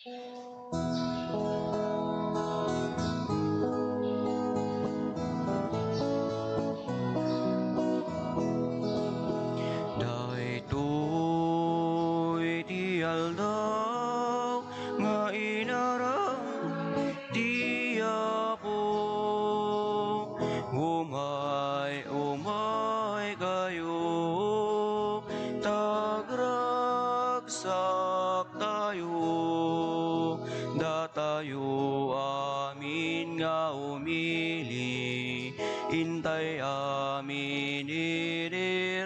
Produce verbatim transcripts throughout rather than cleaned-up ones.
Daytoy ti aldaw nga inaramid ti Apo. Umay, umay kayo, ta agragsak tayo. Datayo amin nga umili, intay amin idi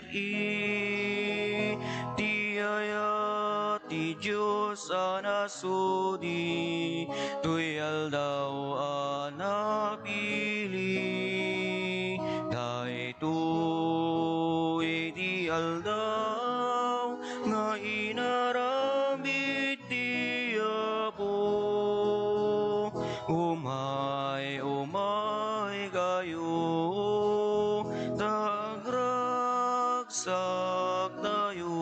ti ayat ti Dios a nasudi, toy aldaw a napili. Daytoy ti aldaw nga inaramid ti Apo. Umay, umay kayo, ta agragsak tayo.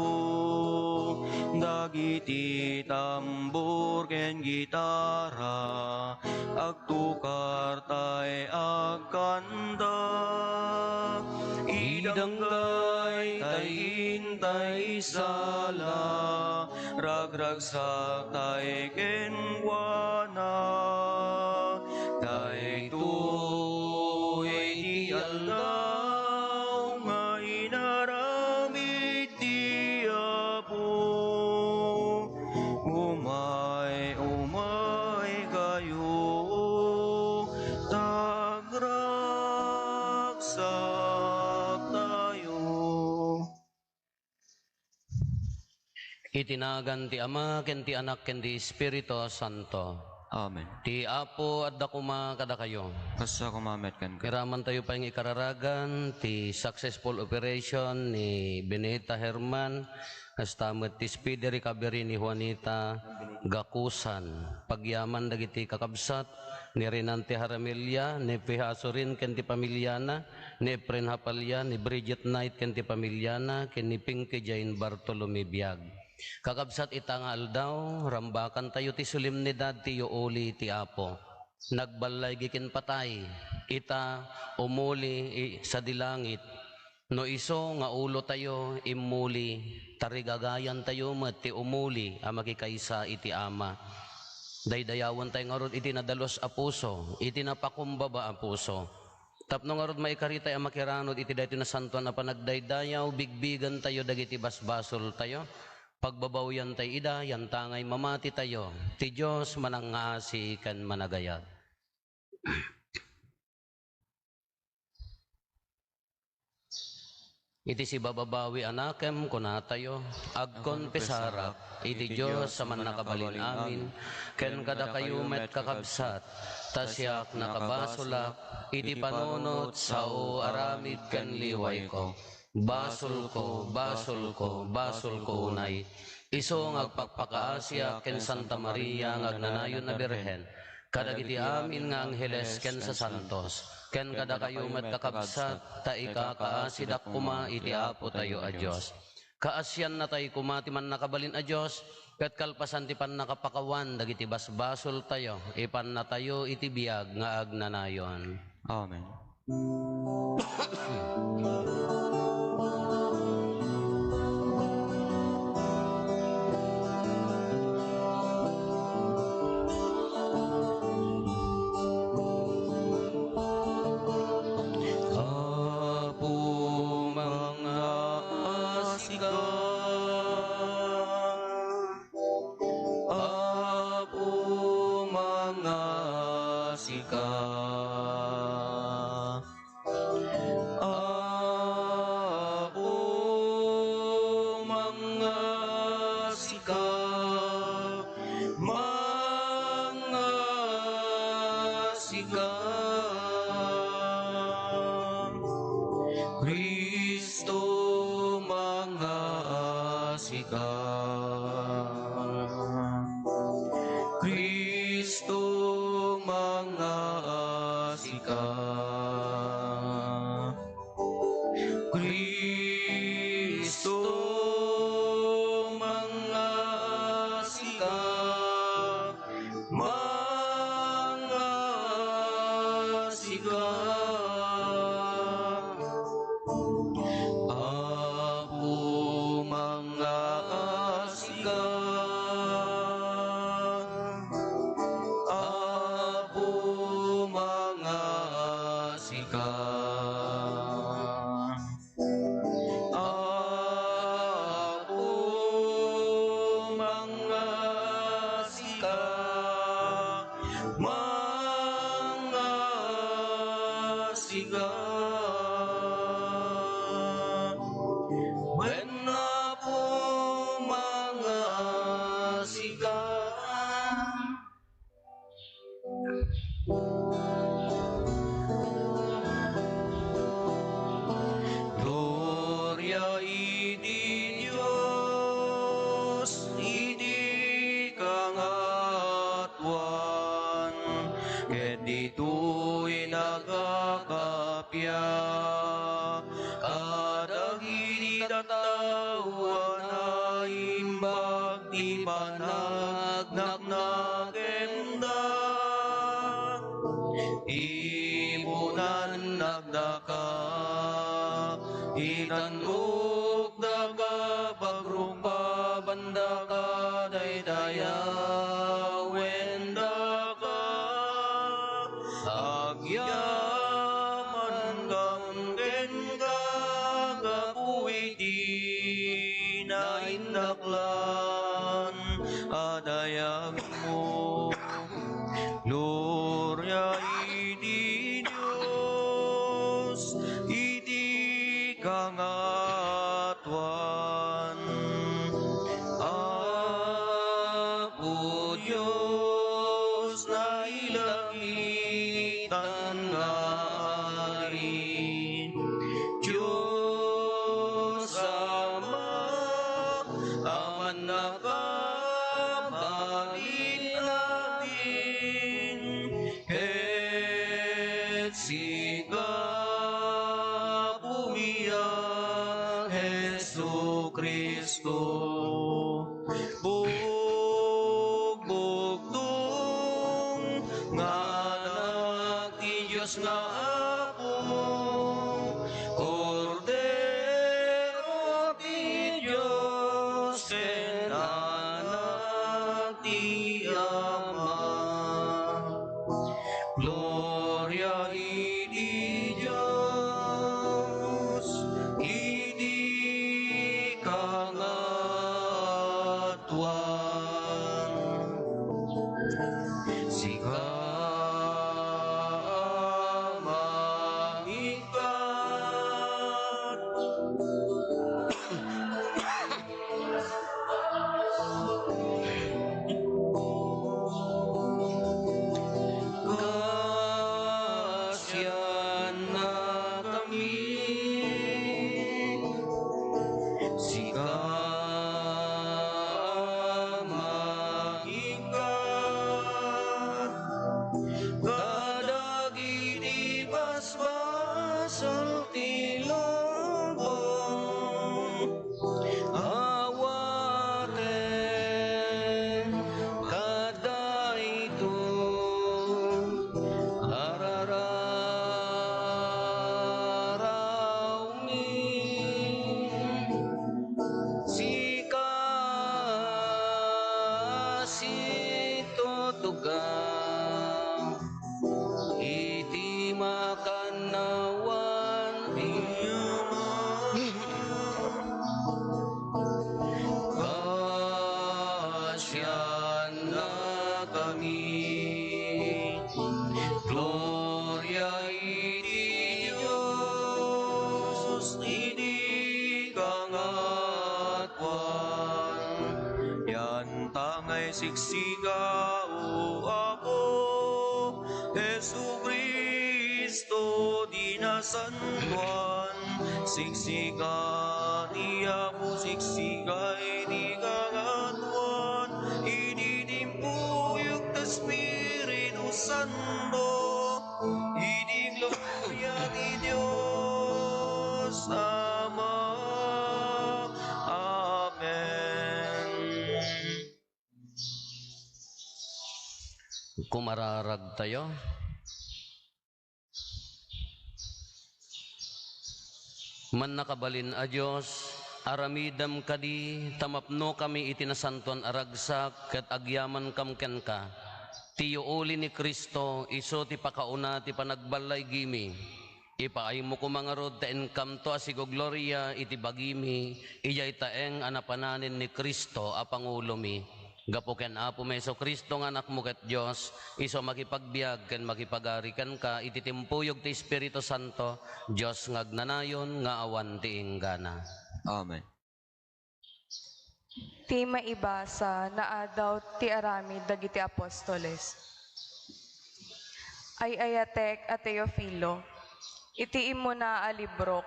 Dagiti tambor ken gitara, agtukar tay agkanta. Idanggay tay intay sala, ragragsak tay kenkuana. Daytoy ti aldaw nga inaramid ti Apo. Umay, umay kayo, ta agragsak tayo. Iti nagan ti Ama, ken ti Anak, ken ti Espiritu Santo. Amen. Ti Apo adda koma kadakayo. Kasta koma met kenka. Iramantayo pay nga ikararagan ti successful operation ni Benita Herman, kasta met ti speedy recovery ni Juanita Gakusan. Pagyaman dagiti kakabsat ni Renante Jaramillo, ni Piha Surin ken ti pamiliana, ni Efren Hapalya, ni Bridget Knight ken ti pamiliana, ken ni Pinky Jane Bartolome Biag. Kakabsat, ita nga aldaw, rambakantayo ti solemnidad ti iuuli ti Apo. Nagballaigi ken patay, ita, umuli i-, sadi langit. No isu nga ulotayo, immuli, tarigagayantayo met ti umuli a makikaysa iti Ama. Daydayawentayo ngarud iti nadalus a puso, iti napakumbaba a puso. Tapno ngarud maikaritay a makiranud iti daytoy nasantoan a panagdaydayaw, bigbigentayo dagiti basbasoltayo, pagbabawiantay ida, yantangay mamatitayo. Ti Dios manangngaasi ken managayat. Iti sibababawi a nakem, kunatayo, agkonfesarak iti Dios a Mannakabalin-amin, ken kadakayo met, kakabsat, ta siak nakabasolak iti panunot, sao, aramid ken liwayko. Basolko, basolko, basolko unay. Isu nga agpakpakaasiak ken Santa Maria nga agnanayon a Birhen, kadagiti amin nga angheles ken sasantos, ken kadakayo met, kakabsat, ta ikakaasidak koma iti Apotayo a Dios. Kaasiannatay koma ti Mannakabalin a Dios, ket kalpasan ti pannakapakawan dagiti basbasoltayo, ipannatayo iti biag nga agnanayon. Amen. Apo, mangngaasika. Apo, mangngaasika. Apo, mangngaasika. Mangngaasika. Cristo, mangngaasika. Cristo, mangngaasika. Cristo, mangngaasika. sika, wen Apo, manga sika. Gloria iti Dios iti kangatuan, ket ditoy nagakappia kadagiti tattao a naimbag ti panagnagnakenda. Ibunan nagdaka, itandukdaka, pagrukbabandaka, daydayawendaka. Agyamankam kenka, gapu iti naindaklan a dayagmo. Gloria iti Dios iti kangatuan. Apo Dios, nailangitan nga Ari, Dios Ama, Amanna kabalin-amin, ket sika, Apomi a Jesu-Cristo, bugbugtong nga Anak ti Dios nga Apo, Kordero ti Dios ken Anak ti Ama. Gloria iti Dios iti kangatuan. Sika, Ama, ikkat. Kasiannakami, sika, Ama, ikkat kadagiti basbasol ti lubong. Awaten kadaytoy a rararawmi. Sika a situtugaw iti makannawan ti Ama. Kasiannakami. Gloria iti Dios iti kangatuan. Yantangay siksika, O Apo Jesu-Cristo, ti nasantoan. Siksika ti Apo, siksika iti kangatuan, iti timpuyog ti Espiritu Santo, iti gloria ti Dios Ama. Amen. Kumararagtayo. Mannakabalin a Dios, aramidem kadi ta mapnokami iti nasantoan a ragsak ket agyamankam kenka. Ti yuuli ni Cristo isu ti pakauna ti panagballaygimi. Ipaaymo koma ngarud ta inkamto a sigogloria iti bagimi idiay taeng a napananen ni Cristo a pangulomi. Gapu ken Apomi Jesu-Cristo nga Anakmo ket Dios, isu a makipagbiag ken makipagari kenka iti timpuyog ti Espiritu Santo, Dios nga agnanayon nga awan ti inggana. Amen. Ti maibasa, naadaw ti aramid dagiti apostoles. Ay-ayatek a Teofilo, iti immuna a librok,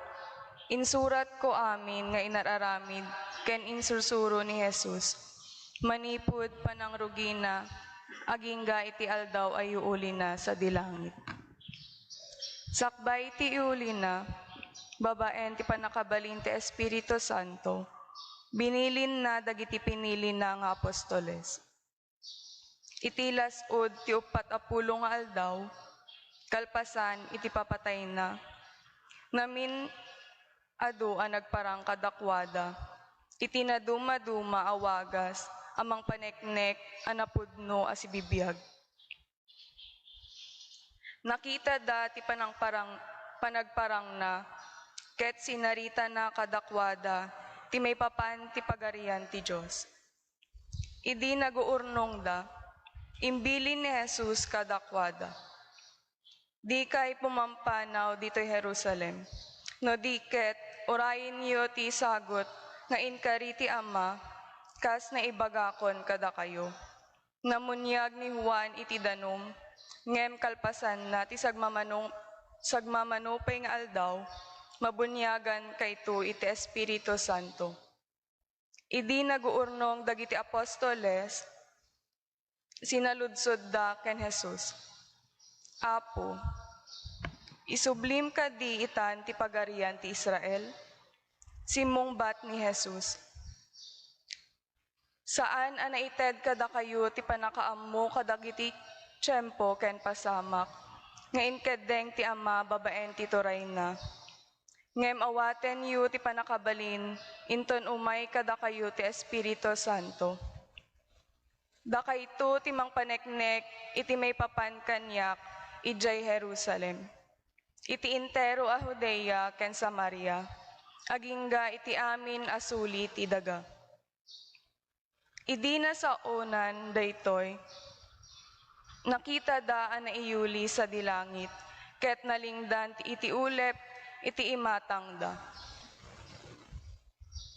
insuratko amin nga inar-aramid ken insursuro ni Jesus manipud panangrugina agingga iti aldaw a iuulina sadi langit. Sakbay ti iulina, babaen ti pannakabalin ti Espiritu Santo, binilinna dagiti pinilina nga apostoles. Iti las-ud ti uppat a pulo nga aldaw, kalpasan iti papatayna, namin adu a nagparang kadakuada iti nadumaduma a wagas a mangpaneknek a napudno a sibibiag. Nakitada ti panangparang-, panagparangna, ket sinaritana kadakuada ti maipapan ti Pagarian ti Dios. Idi naguurnongda, imbilin ni Jesus kadakuada, "Dikay pumampanaw ditoy Jerusalem, no di ket urayenyo ti sagut nga inkari ti Ama kas naibagakon kadakayo. Namuniag ni Juan iti danum, ngem kalpasanna ti sagmamanu-, sagmamano pay nga aldaw, mabuniagankayto iti Espiritu Santo." Idi naguurnong dagiti apostoles, sinaludsodda ken Jesus, "Apo, isublim kadi itan ti pagarian ti Israel?" Simmungbat ni Jesus, "Saan a naited kadakayo ti pannakaammo kadagiti tiempo ken pasamak nga inkeddeng ti Ama babaen ti turayna. Ngem awatenyo ti pannakabalin inton umay kadakayo ti Espiritu Santo. Dakayto ti mangpaneknek iti maipapan kaniak idiay Jerusalem, iti entero a Judea ken Samaria, agingga iti amin a suli ti daga." Idi nasaonan daytoy, nakitada a naiyuli sadi langit, ket nalingdan ti, iti ulep iti imatangda.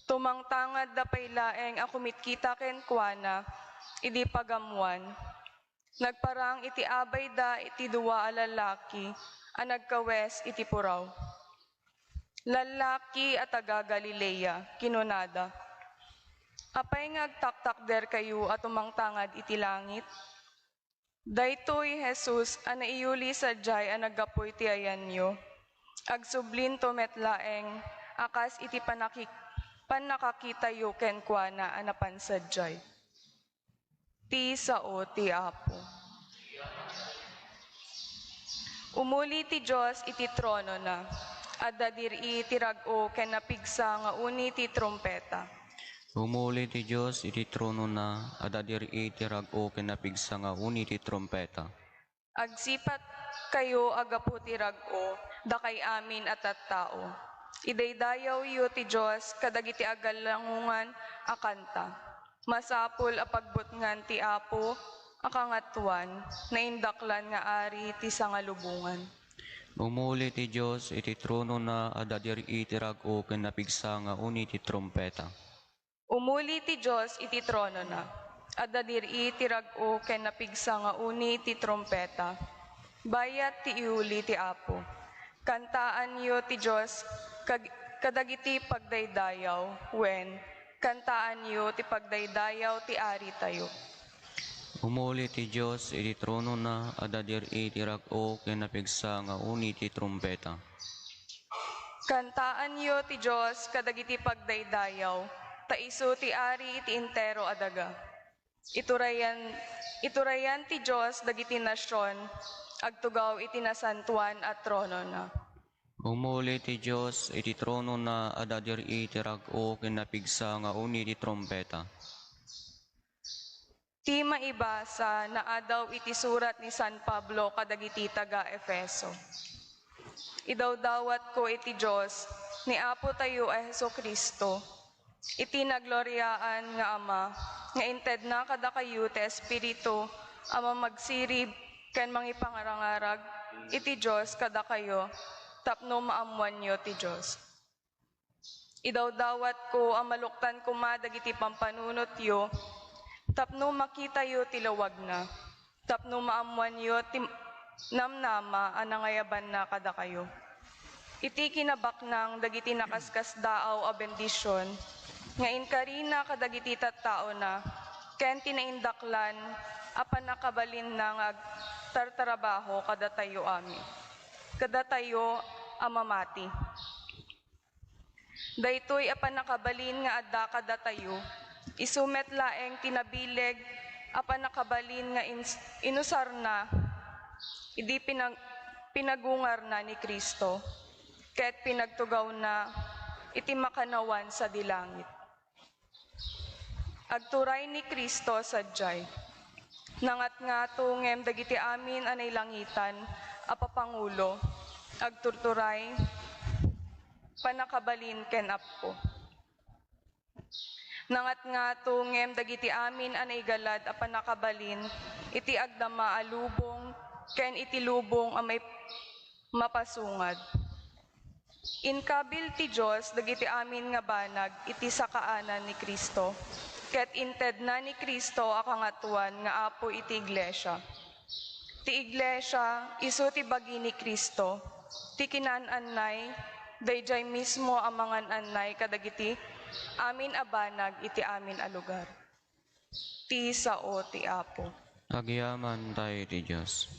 Tumangtangadda pay laeng a kumitkita kenkuana idi pagammoan. Nagparang iti abayda iti dua a lallaki a nagkawes iti puraw. "Lallaki a taga-Galilea," kinunada, "apay nga agtaktakderkayo a tumangtangad iti langit? Daytoy Jesus a naiyuli sadiay a naggapu iti ayanyo, agsublinto met laeng a kas iti pannaki-, pannakakitayo kenkuana a napan sadiay." Ti sao ti Apo. Umuli ti Dios iti tronona, adda diri ti rag-o ken napigsa nga uni ti trumpeta. Umuli ti Dios iti tronona, adda diri ti rag-o ken napigsa nga uni ti trumpeta. Agsipatkayo a gapu ti rag-o, dakay amin a tattao. Idaydayawyo ti Dios kadagiti agalangungan a kanta. Masapul a pagbutngan ti Apo a Kangatoan, naindaklan nga Ari ti sangalubongan. Umuli ti Dios iti tronona, adda diri ti rag-o ken napigsa nga uni ti trumpeta. Umuli ti Dios iti tronona, adda diri ti rag-o ken napigsa nga uni ti trumpeta. Bayat ti iuli ti Apo. Kantaanyo ti Dios kag-, kadagiti pagdaydayaw, wen, kantaanyo ti pagdaydayaw ti Aritayo. Umuli ti Dios iti tronona, adda diri ti rag-o ken napigsa nga uni ti trumpeta. Kantaanyo ti Dios kadagiti pagdaydayaw, ta isu ti Ari iti entero a daga. Iturayan, iturayan ti Dios dagiti nasion, agtugaw iti nasantoan a tronona. Umuli ti Dios iti tronona, adda diri ti rag-o ken napigsa nga uni ti trumpeta. Ti maibasa, naadaw iti surat ni San Pablo kadagiti taga-Efeso. Idawdawatko iti Dios ni Apotayo a Jesu-Cristo, Iti nagloriaan nga Ama, nga intedna kadakayo ti Espiritu a mamagsirib ken mangipangarangarag iti Dios kadakayo tapno maammoanyo ti Dios. Idawdawatko a maluktan koma dagiti pampanunotyo tapno makitayo ti lawagna, tapno maammoanyo ti namnama a nangayabanna kadakayo. Iti kinabaknang dagiti nakaskasdaaw a bendision nga inkarina kadagiti tattaona ken ti naindaklan a pannakabalinna nga agtartrabaho kadatayo amin, kadatayo a mamati. Daytoy a pannakabalin nga adda kadatayo, isu met laeng ti nabileg a pannakabalin nga ins-, inusarna idi pinag-, pinagungarna ni Cristo, ket pinagtugawna iti makannawan sadi langit. Agturay ni Cristo sadiay. Nangatngato ngem dagiti amin a nailangitan a papangulo, agturturay, pannakabalin ken Apo. Nangatngato ngem dagiti amin a naigalad a pannakabalin iti agdama a lubong ken iti lubong a may mapasungad. Inkabil ti Dios dagiti amin nga banag iti sakaanan ni Cristo, ket intedna ni Cristo a Kangatoan nga Apo iti Iglesia. Ti Iglesia isu ti bagi ni Cristo, ti kinan-annay, daydiay mismo a mangan-annay kadagiti amin a banag iti amin a lugar. Ti sao ti Apo. Agyamankami iti Dios.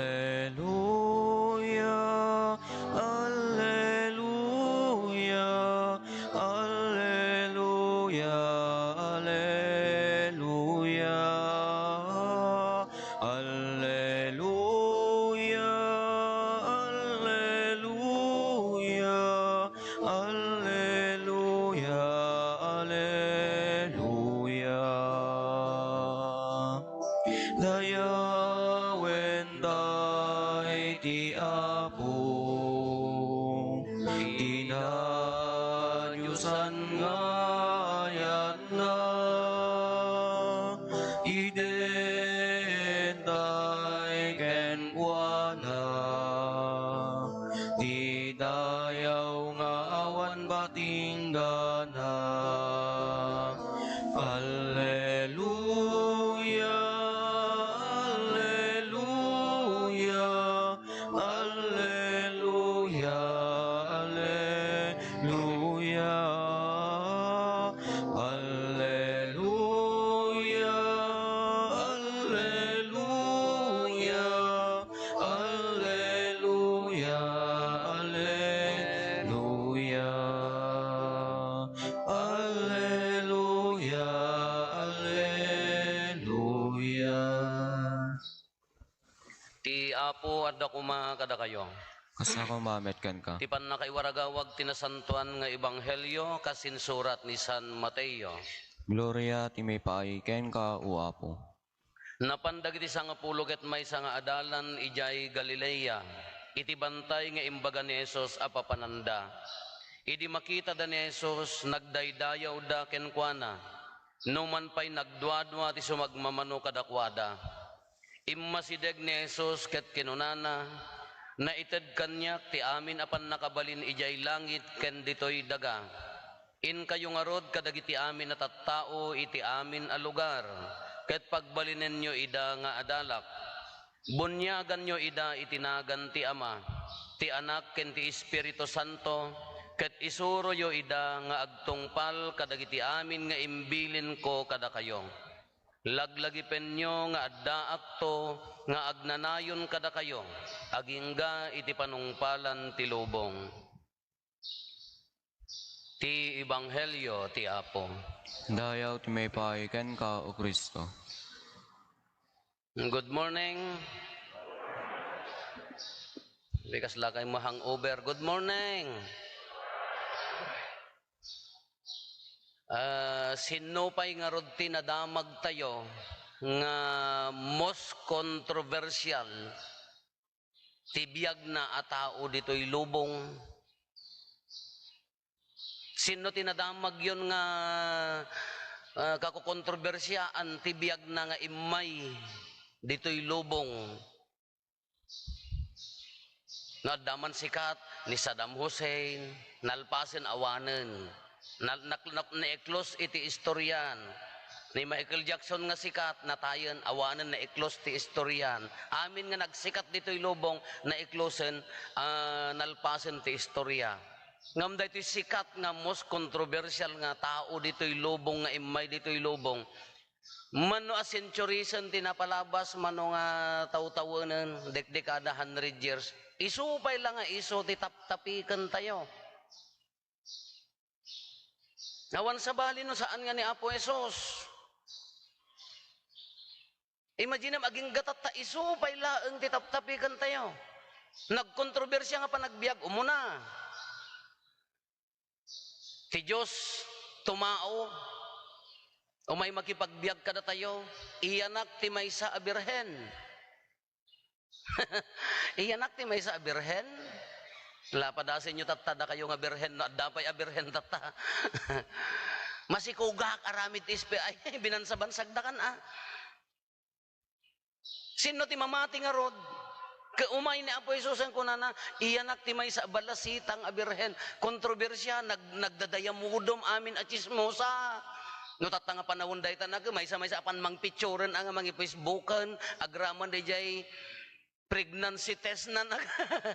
Alleluia, alleluia, alleluia, alleluia. Alleluia, alleluia, alleluia, alleluia. Dayawen tay ti Apo, ti nadiosan nga ayat na, itedtay kenkuana ti dayaw nga awan patinggana. Alleluia, alleluia, Alleluia, alleluia. Alleluia, alleluia. Alleluia, alleluia. Alleluia, alleluia. Ti Apo adda koma kadakayo. Kasla koma met kenka. Ti pannakaiwaragawag ti nasantoan nga ebanghelio kas insurat ni San Mateo. Gloria ti maipaay kenka, O Apo. Napan dagiti sangapulo ket maysa nga adalan idiay Galilea, iti bantay nga imbaga ni Jesus a papananda. Idi makitada ni Jesus, nagdaydayawda kenkuana. Numan pay nagduadua ti sumagmamano kadakuada. Immasideg ni Jesus ket kinunana, "Naited kaniak ti amin a pannakabalin idiay langit ken ditoy daga. Inkayo ngarud kadagiti amin a tattao iti amin a lugar, ket pagbalinenyo ida nga adalak. Buniaganyo ida iti nagan ti Ama, ti Anak, ken ti Espiritu Santo, ket isuroyo ida nga agtungpal kadagiti amin nga imbilinko kadakayo. Laglagipenyo nga addaakto nga agnanayon kadakayo agingga iti panungpalan ti lubong." Ti Ebanghelio ti Apo. Dayaw ti maipaay kenka, O Cristo. Good morning. Bikas lakay mo hangover. Good morning. Ah, sinno pay ngarud ti nadamagtayo nga most controversial ti biagna a tao ditoy lubong? Sinno ti nadamagyon nga, ah, kakokontrobersiaan ti biagna nga immay ditoy lubong? No adda man sikat, ni Saddam Hussein, nalpasen, awanen. Na, na, na, naiklos iti istorian. Ni Michael Jackson nga sikat, natayen, awanen, naiklos ti istorian. Amin nga nagsikat ditoy lubong, naiklosen, ah, nalpasen ti istoria. Ngem daytoy sikat nga most controversial nga tao ditoy lubong, nga immay ditoy lubong, mano a centuriesen ti napalabas, mano nga tawtawenen, dekdekada, hundred years, isu pay la nga isu ti taptapikentayo. Awan sabali no saan nga ni Apo Jesus. Imaginem, agingga tatta, isu pay laeng ti taptapikentayo. Nagkontrobersia nga panagbiag, umuna. Ti Dios tumao, umay makipagbiag kadatayo, iyanak ti maysa a birhen. Iyanak ti maysa a birhen? La, padasenyo tatta, dakayo nga birhen, no adda pay a birhen tatta. Masikugak, aramid ti ispi-, ay, binansabansagdakan, a. Sinno ti mamati ngarud? Ket umay ni Apo Jesus, kunana, iyanak ti maysa a balasitang a birhen. Kontrobersia, nag-, nagdadayamudom amin a tsismosa. No tatta nga panawen dayta, nag-, maysa-maysa a pan mangpicturen, a, nga mangipacebooken, agraman daydiay pregnancy test na, nag-,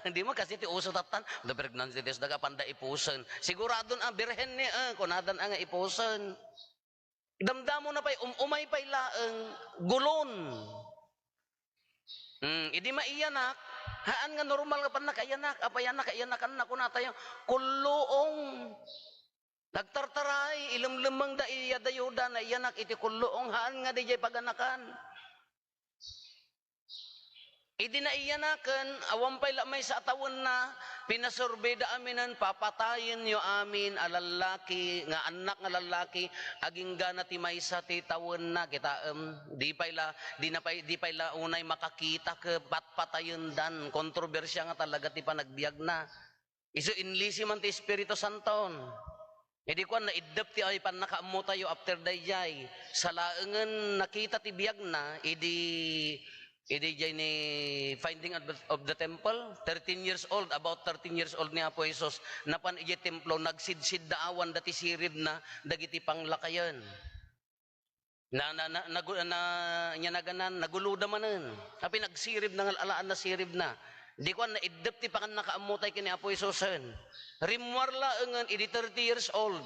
di mo kasi ti uso tattan, the pregnancy test, daga panda ipusen. Siguradon a birhen ni, eh, kunadan a nga ipusen. Damdamo na pay, um-, umay pay laeng gulon. Hmm, idi maiyanak, haan nga normal nga pannakaiyanak, apay a nakaiyanakanna, kunatayo, kulluong. Nagtartaray, ilemlemmengda, iyadayoda, naiyanak iti kulluong, haan nga didiay paganakan. Idi naiyanaken, awan pay la maysa a tawenna, pinasurbida aminen, papatayenyo amin a lallaki, nga annak nga lallaki, aginggana ti maysa ti tawenna, kitaem, di pay la, di na pay, di pay la unay makakita ket patpatayendan, kontrobersia nga talaga ti panagbiagna. Isu inlisi man ti Espiritu Santo. Idi kuan, naiddep ti ay pannakaammotayo after daydiay. Sa laengen nakita ti biagna, idi, idi jay ni Finding of the, of the Temple, thirteen years old, about thirteen years old ni Apo Jesus, napan idiay templo, nagsidsiddaawan da ti siribna dagiti panglakayen. Na, na, na, nagu-, na, nya naganan, naguloda manen. Apay nagsiribna nga al-alaan na siribna. Di kuan, naiddep ti pakannakaammotay ken ni Apo Jesusen. Rimmuar laengen idi thirty years old.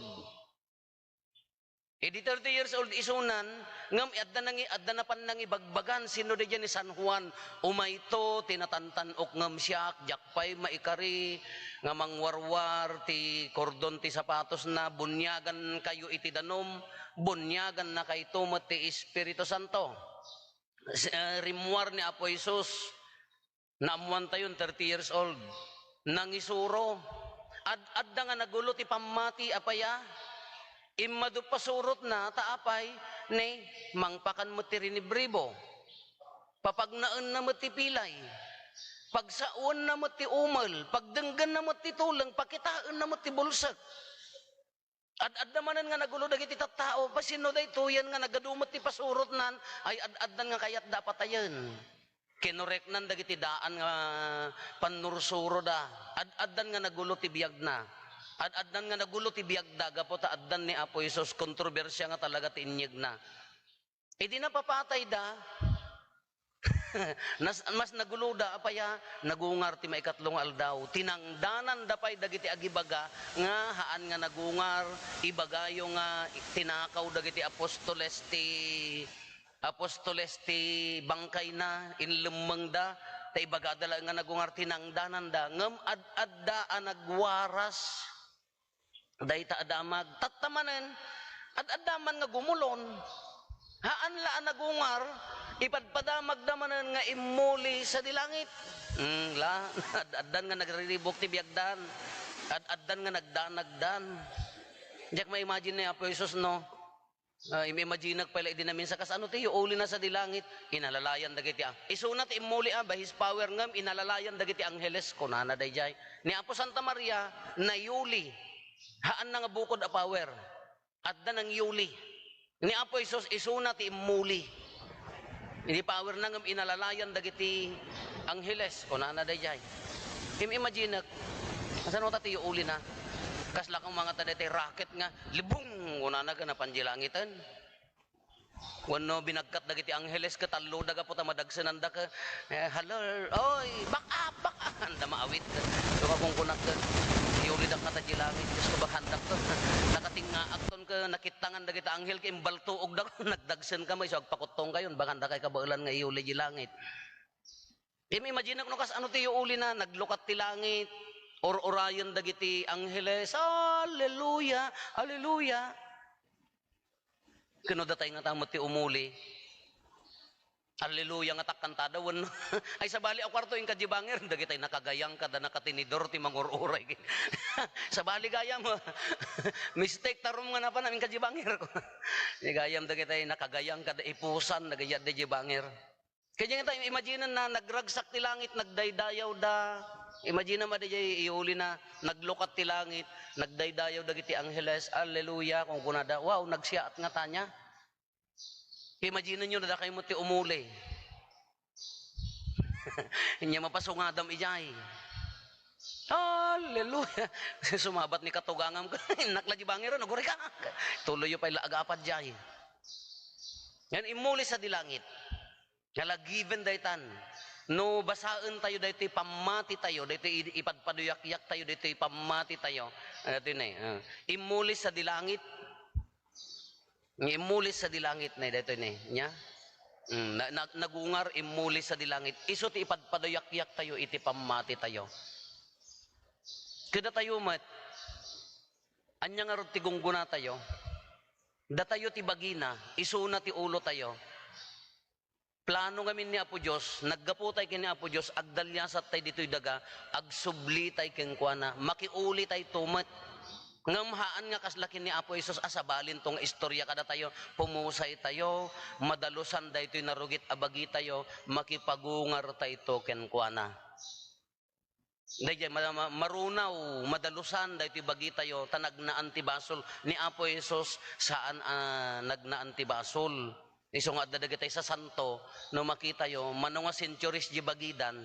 Idi thirty years old isunan, ngem adda nangi-, adda napan nangibagbagan, sino daydiay ni San Juan? Umayto ti natantan-ok ngem siak, diak pay maikari nga mangwarwar ti kordon ti sapatosna, buniagankayo iti danum, buniagannakayto met ti Espiritu Santo. S-, eh, rimmuar ni Apo Jesus, naammoantayon, thirty years old, nangisuro. Ad-, adda nga nagulo ti pammati, apay a? Immadu pasurotna, ta apay, ne, mangpakan met ti rinibribo. Papagnaenna met ti pilay. Pagsaoenna met ti umel. Pagdenggenna met ti tuleng. Pakitaenna met ti bulsek. Ad-adda manen nga nagulo dagiti tattao. Apay, sino daytoyen nga nagadu met ti pasurotnan? Ay, ad-addan nga kayatda a patayen. Kinoreknan dagiti daan nga pannursuroda. Ad-addan nga nagulo ti biagna. Ad-addan nga nagulo ti biagda gapu ta addan ni Apo Jesus, kontrobersia nga talaga ti inyegna. Idi napapatayda, nas-, mas naguloda, apay a? Nagungar ti maikatlo nga aldaw. Tinangdananda pay dagiti agibaga nga haan nga nagungar. Ibagayo nga tinakaw dagiti apostoles ti, apostoles ti bangkayna, inlemmengda, ta ibagada laeng nga nagungar, tinangdananda. Ngem ad-adda a nagwaras dayta a damag. Tatta manen, ad-adda man nga gumulon. Haan la a nagungar, ipadpadamagda manen nga immuli sadi langit. Hmm, la, ad-addan nga nagriribuk ti biagdan. Ad-addan nga nagdanagdan. Diak ma-imagine ni Apo Jesus, no? Ah, im-, imaginek pay la idi naminsan, kasano ti yuulina sadi langit? Inalalayan dagiti ang-, isuna ti immuli, ah, by his power, ngem inalalayan dagiti angheles, kunana daydiay. Ni Apo Santa Maria, nayuli. Haanna nga bukod a power. Adda nangyuli. Ni Apo Jesus, isuna ti immuli. Idi powerna ngem inalalayan dagiti angheles, kunana daydiay. Im-, imaginek, kasano ta ti yuulina? Kasla kang mga ta daytoy rocket nga, libong, kunana, ken napan di langiten. Wenno binagkat dagiti angheles ket talloda gapu ta madagsenanda ket, eh, "Hello, oy, back up, back up!" Anda maawit. So, kakungkunak ket, "Iulidak ngata di langit, Diosko, bakandak to." Nakatingngaak ton ket nakittangan dagiti anghel ket imbaltuogda, nagdagsen kami, so agpakuttong kayon, bakanda kay kabaelan nga iuli di langit. Im-, imaginek no kasano ti yuulina, naglukat ti langit, ur-urayen dagiti angheles, "Alleluia, alleluia." Ken no datay ngata met ti umuli, "Alleluia" nga takkantada wenno. Ay, sabali a kuarto, inka di bangir, dagitay nakagayang kada nakatinidor ti mangur-uray. Sabali gayam. Mistake ta rum nga napan, inka di bangir. Ni gayam dagitay nakagayang kada ipusan, dagiti di bangir. Kaya nga tayo, imagine na, nagragsak ti langit, nagdaydayaw da. Imagine mo, daydiay, iuli na, naglukat ti langit, nagdaydayaw dagiti angheles, "Alleluia," kung kunada, "Wow, nagsiaat nga tanya." Imagine nyo, nadakay mo ti umuli. Inya mapasungadam ijay. "Alleluia." Sumabat ni katugangam, "Innak la di bangir, nagurikak." Tuloy yo pay la agapad jay. Yan, immuli sadi langit. Nga la given daytan. No basaen tayo daytoy pammati tayo, daytoy i-, ipadpaduyakyak tayo, daytoy pammati tayo. Ano to yun eh? Ah, immuli sadi langit. Nga immuli sadi langit na daytoy ni. Nya? Mm, na, na, nagungar, immuli sadi langit. Isu ti ipadpaduyakyak tayo, iti pammati tayo. Kada tayo met, anya nga rod ti gungguna tayo? Datayo ti bagina, isuna ti ulo tayo. Plano ngamin ni Apo Dios, naggapu tay ken ni Apo Dios, agdaliasat tay ditoy daga, agsubli tay kenkuana, makiuli tay tumet. Ngem haan nga kasla ken ni Apo Jesus a sabalin to nga istorya kadatayo, pumusay tayo, madalusan daytoy narugit a bagitayo, makipagungar tayto kenkuana. Daydiay, ma-, ma-, marunaw, madalusan daytoy bagitayo, ta nagnaan ti basol. Ni Apo Jesus, saan a nagnaan ti basol. Isu nga adda dagitay sasanto, no makitayo, mano nga centuries di bagidan,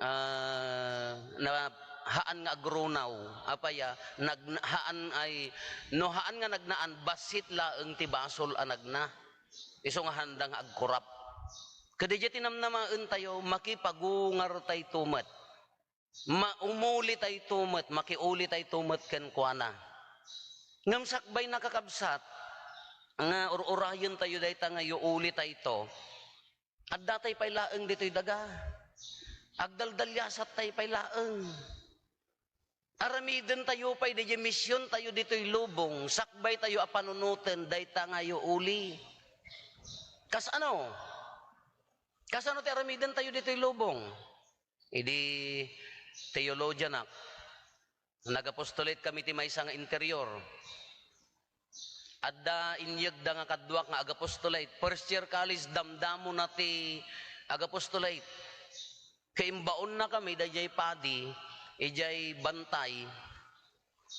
ah, na haan nga agrunaw. Apay a, nagna-, haan ay, no haan nga nagnaan, bassit laeng ti basol a nagna. Isu nga haanda nga agkurap. Kadi diay tinamnamaen tayo, makipagungar tayto met. Maumuli tayto met, makiuli tayto met kenkuana. Ngem sakbay na, kakabsat, nga ur-urayen tayo dayta nga yuuli tayto, adda tay pay laeng ditoy daga. Agdaldaliasat tay pay laeng. Aramiden tayo pay daydiay mision tayo ditoy lubong, sakbay tayo a panunoten dayta nga yuuli. Kasano? Kasano ti aramiden tayo ditoy lubong? Idi theologianak, nag-apostolate kami ti maysa nga interior. Adda inyegda nga kaduak nga ag-apostolate. First year college, damdamona ti ag-apostolate. Kaimbaonna kami, daydiay padi, idiay bantay,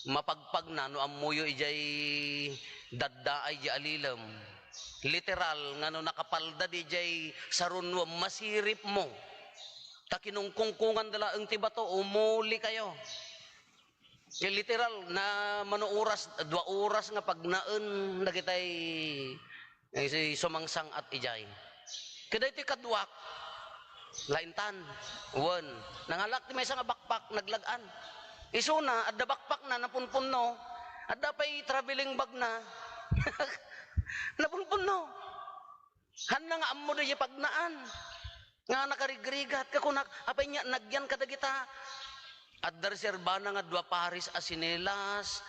mapagpagna, no ammoyo idiay daddaay di alilem. Literal nga no nakapalda di jay sarunwem, masiripmo. Ta kinungkungkunganda laeng ti bato, umuli kayo. Ti literal na mano oras, dua oras nga pagnaen dagitay, eh, si-, sumangsang-at ijay. Kadaytoy kaduak, laintan, wen, nangalak ti maysa nga backpack, naglag-an. Isuna, adda backpack na, napunpunno. Adda pay traveling bag na. Napunpunno. Hanna nga ammo daydiay pagnaan. Nga nakarigrigat, kakunak, apay nia nagyan kadagita? Adda reserbana nga dua pares a sinelas,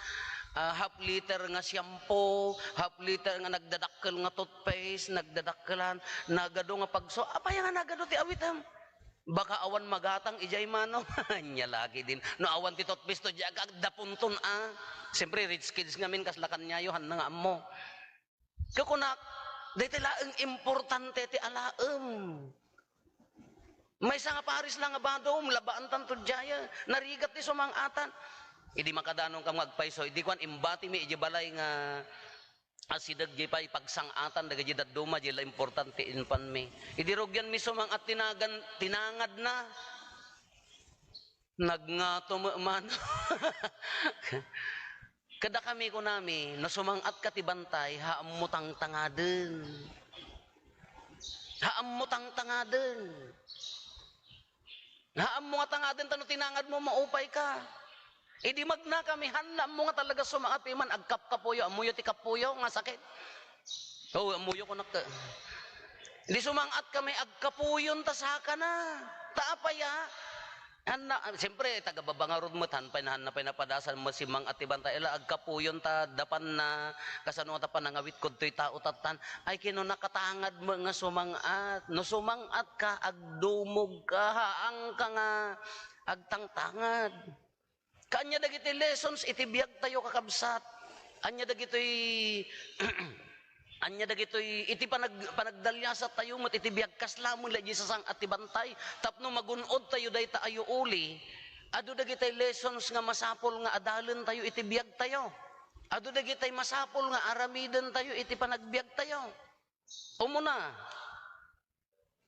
ah, half liter nga shampoo, half liter nga nagdadakkel nga toothpaste, nagdadakkelan, nagadu nga pagso-, apay nga nagadu ti awitem? Baka awan magatang idiay mano. Ania la ketdin. No awan ti toothpaste to, diak agdapunton a. Siyempre, rich kids ngamin, kasla kaniayo, hanna nga ammo. Kukunak, daytoy laeng importante ti alaem. Maysa nga paris la nga badom, labaantan to diay. Narigat ti sumang-atan. Idi makadanon ka nga agpayso, idi kuan, imbatimi idiay balay nga asideg diay pay pagsang-atan dagiti dadduma, diay la importante impanmi. Idi rugianmi sumang-at tinagan-, tinangadna. Nagngato met man. Kadakami kunami, no sumang-atka ti bantay, haammo tangtangaden. Haammo tangtangaden. Haammo nga tangaden ta no tinangadmo, maupayka. Idi magnakami, hanna ammo nga talaga sumang-at man, agkapkapuyo. Ammoyo ti kapuyo nga sakit. Oo, ammoyo kunak. Idi sumang-atkami, agkapuyon ta sakana. Ta apay a? Hanna, siyempre, taga-Babangarod met, han pay, hanna pay napadasan met sumang-at ti bantay. Ila, agkapuyon ta, dapanna, kasano nga ta panangawit kadtoy tao tattan. Ay, kinuna, katangad met nga sumang-at. No sumang-atka, agdumogka, haanka nga agtangtangad. Kaanya dagiti lessons iti biagtayo, kakabsat. Ania dagitoy, ania dagitoy iti panag-, panagdaliasattayo met iti biag, kasla met la diay sasang-at ti bantay tapno magun-odtayo dayta a yuuli. Adu dagitay lessons nga masapul nga adalentayo iti biagtayo. Adu dagitay masapul nga aramidentayo iti panagbiagtayo. Umuna,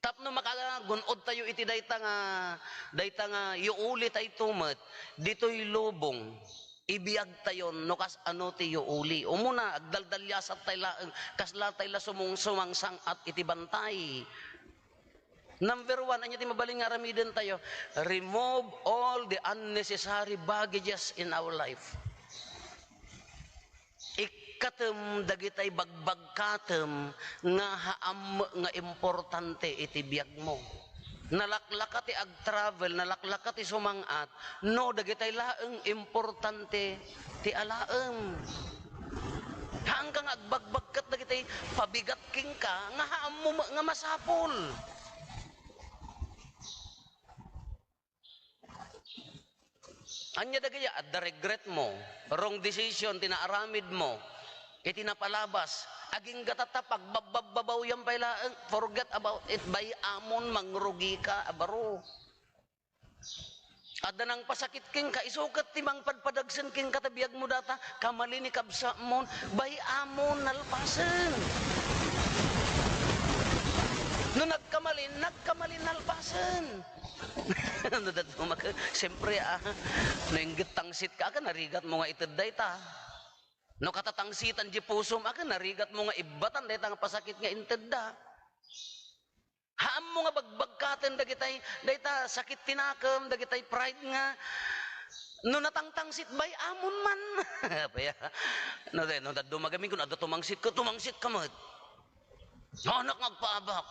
tapno makagun-odtayo iti dayta nga, dayta nga yuulitayto met, ditoy lubong, ibiagtayon no kasano ti yuuli. Umuna, agdaldaliasattay laeng, kaslatay la sumung-, sumangsang-at iti bantay. Number one, ania ti mabalin nga aramidentayo? Remove all the unnecessary baggages in our life. Ikkatem dagitay bagbagkatem nga haam nga importante iti biagmo. Nalaklaka ti agtravel, nalaklaka ti sumang-at, no dagitay laeng importante ti alaem. Haanka nga agbagbagkat dagitay pabigat kenka nga haammo met nga masapul. Ania dagiti adda regretmo, wrong decision ti naaramidmo iti napalabas, agingga tatta, pagbabbababawiam pay laeng, forget about it, bay-amon, mangrugika a baro. Adda nangpasakit kenka, isu ket ti mangpadpadagsen kenka ta biagmo dayta, kamali ni kabsatmon, bay-amon, nalpasen. No nagkamali, nagkamali, nalpasen. No dadduma ket, siyempre, a, no inggit tangsitka, a, narigatmo nga ited dayta. No katatangsitan diay pusom, a, narigatmo nga ibbatan dayta nga pasakit nga intedda. Haammo nga bagbagkaten dagitay, dayta sakit ti nakem, dagitay pride nga, no natangtangsit, bay-amon man. Apay a? No, no dadduma gamin, kun adda tumangsit ket, tumangsitka met. Anak nga agpaabak.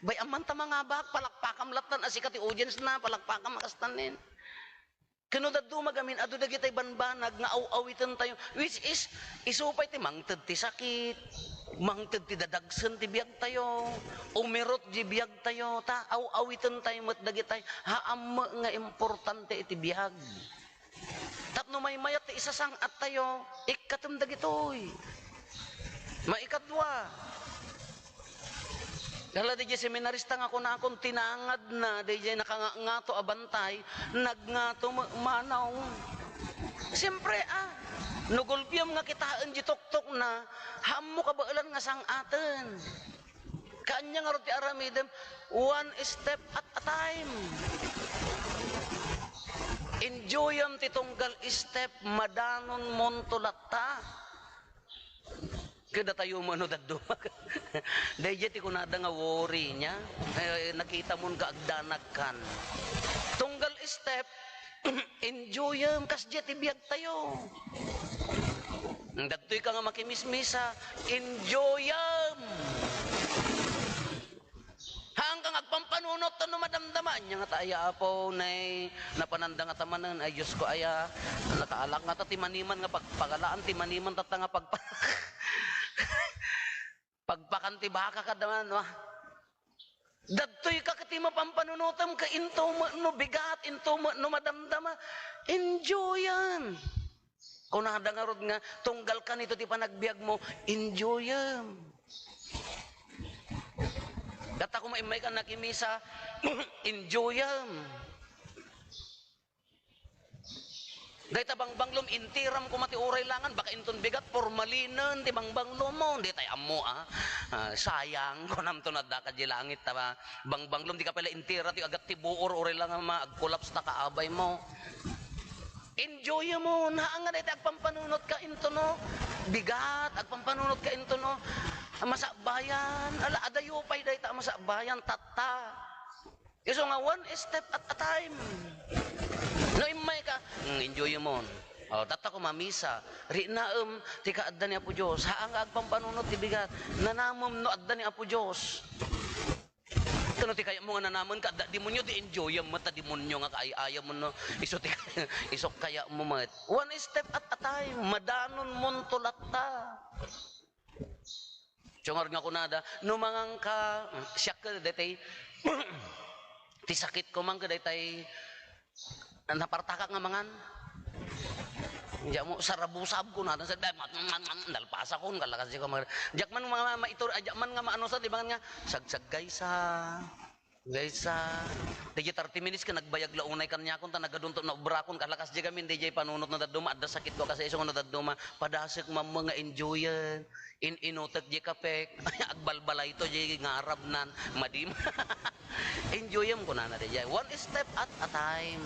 Bay-am man ta mangabak, palakpakam lattan a sika ti audience na, palakpakam a kastanen. Ken no dadduma gamin, adu dagitay banbanag nga aw-awitentayo, which is, isu pay ti mangted ti sakit, mangted ti dadagsen ti biagtayo, umirut ti biagtayo, ta aw-awitentayo met dagitay haam nga importante iti biag. Tapno maymayat ti isasang-attayo, ikkatem dagitoy. Maikadua, dala diay seminarista nga kunakon, tinangadna diay nakangangato a bantay, nagngato met manong. Siyempre, a, no gulpiam nga kitaen diay tuktokna, haammo kabaelan nga sang-aten. Kaanya ngarud ti aramidem, one step at a time. Enjoyam ti tunggal step, madanonmonto latta. Kadatayo met no dadduma. Daydiay ti kunada nga worry niya. Eh, nakitamon nga agdanagkan. Tunggal step, enjoyem, kasdiay ti biagtayo. Dagtoy ka nga makimismisa, enjoyem. Haanka nga agpampanunot no madamdama. Ania ngata aya, Apo, nay, napananda ngata manen, ay Diosko aya, nakaalak ngata ti maniman nga pagpagalaan ti maniman tatta nga pagpa-, pagpakan ti baka kada man, wa? Dadtoy ka ket ti mapampanunotem ket into met no bigat, into met no madamdama, enjoyem. Kunada ngarud nga, tunggal kanito ti panagbiagmo, enjoyem. Data koma immay ka nakimisa, enjoyem. Dayta bangbanglom, intiram koma ti uray langan, baka inton bigat, pormalinen ti bangbanglommo. Di tay ammo, a. A, sayang, kunamto, no adda ka di langit, ta bangbanglom, di ka pay la intira ti agat ti buor, uray langan ma, agkolaps ta kaabaymo. Enjoyemon, haan nga dayta agpampanunot ka into no bigat, agpampanunot ka into no masakbayan. Ala, adayo pay dayta a masakbayan, tatta. Isu nga one step at a time. No immay ka, mm, enjoyemon. O, tatta koma misa. Rinaem ti kaadda ni Apo Dios. Haan nga agpampanunot ti bigat. Nanamem no adda ni Apo Dios. Kano ti kayatmo nga nanamen ka adda demonyo, di enjoyem met ta demonyo nga kaay-ayamon no. Isu ti, isu kayatmo met. One step at a time. Madanonmonto latta. Isu ngarud nga kunada, no manganka, siak ket daytay, ti sakitko man ket daytay, napartakak nga mangan. Diak mo, sarabusab kunada, sa, nalpasakon, kalakas di ko mag-, diak man nga ma-, maitur-, a, diak man nga maanusar, di mangan nga, sagsaggaysa. Guys, ah, dayjay thirty minutes ket nagbayag la unay kaniakon ta nagadunto naobrakon, kalakas di gamin, dayjay panunot no dadduma, adda sakitko a kas-, isu nga no dadduma, padasek mammo nga enjoyen. In-inutek di kapek, agbalbalayto di ngarabnan, madim. Enjoyem kunana dayjay. One step at a time.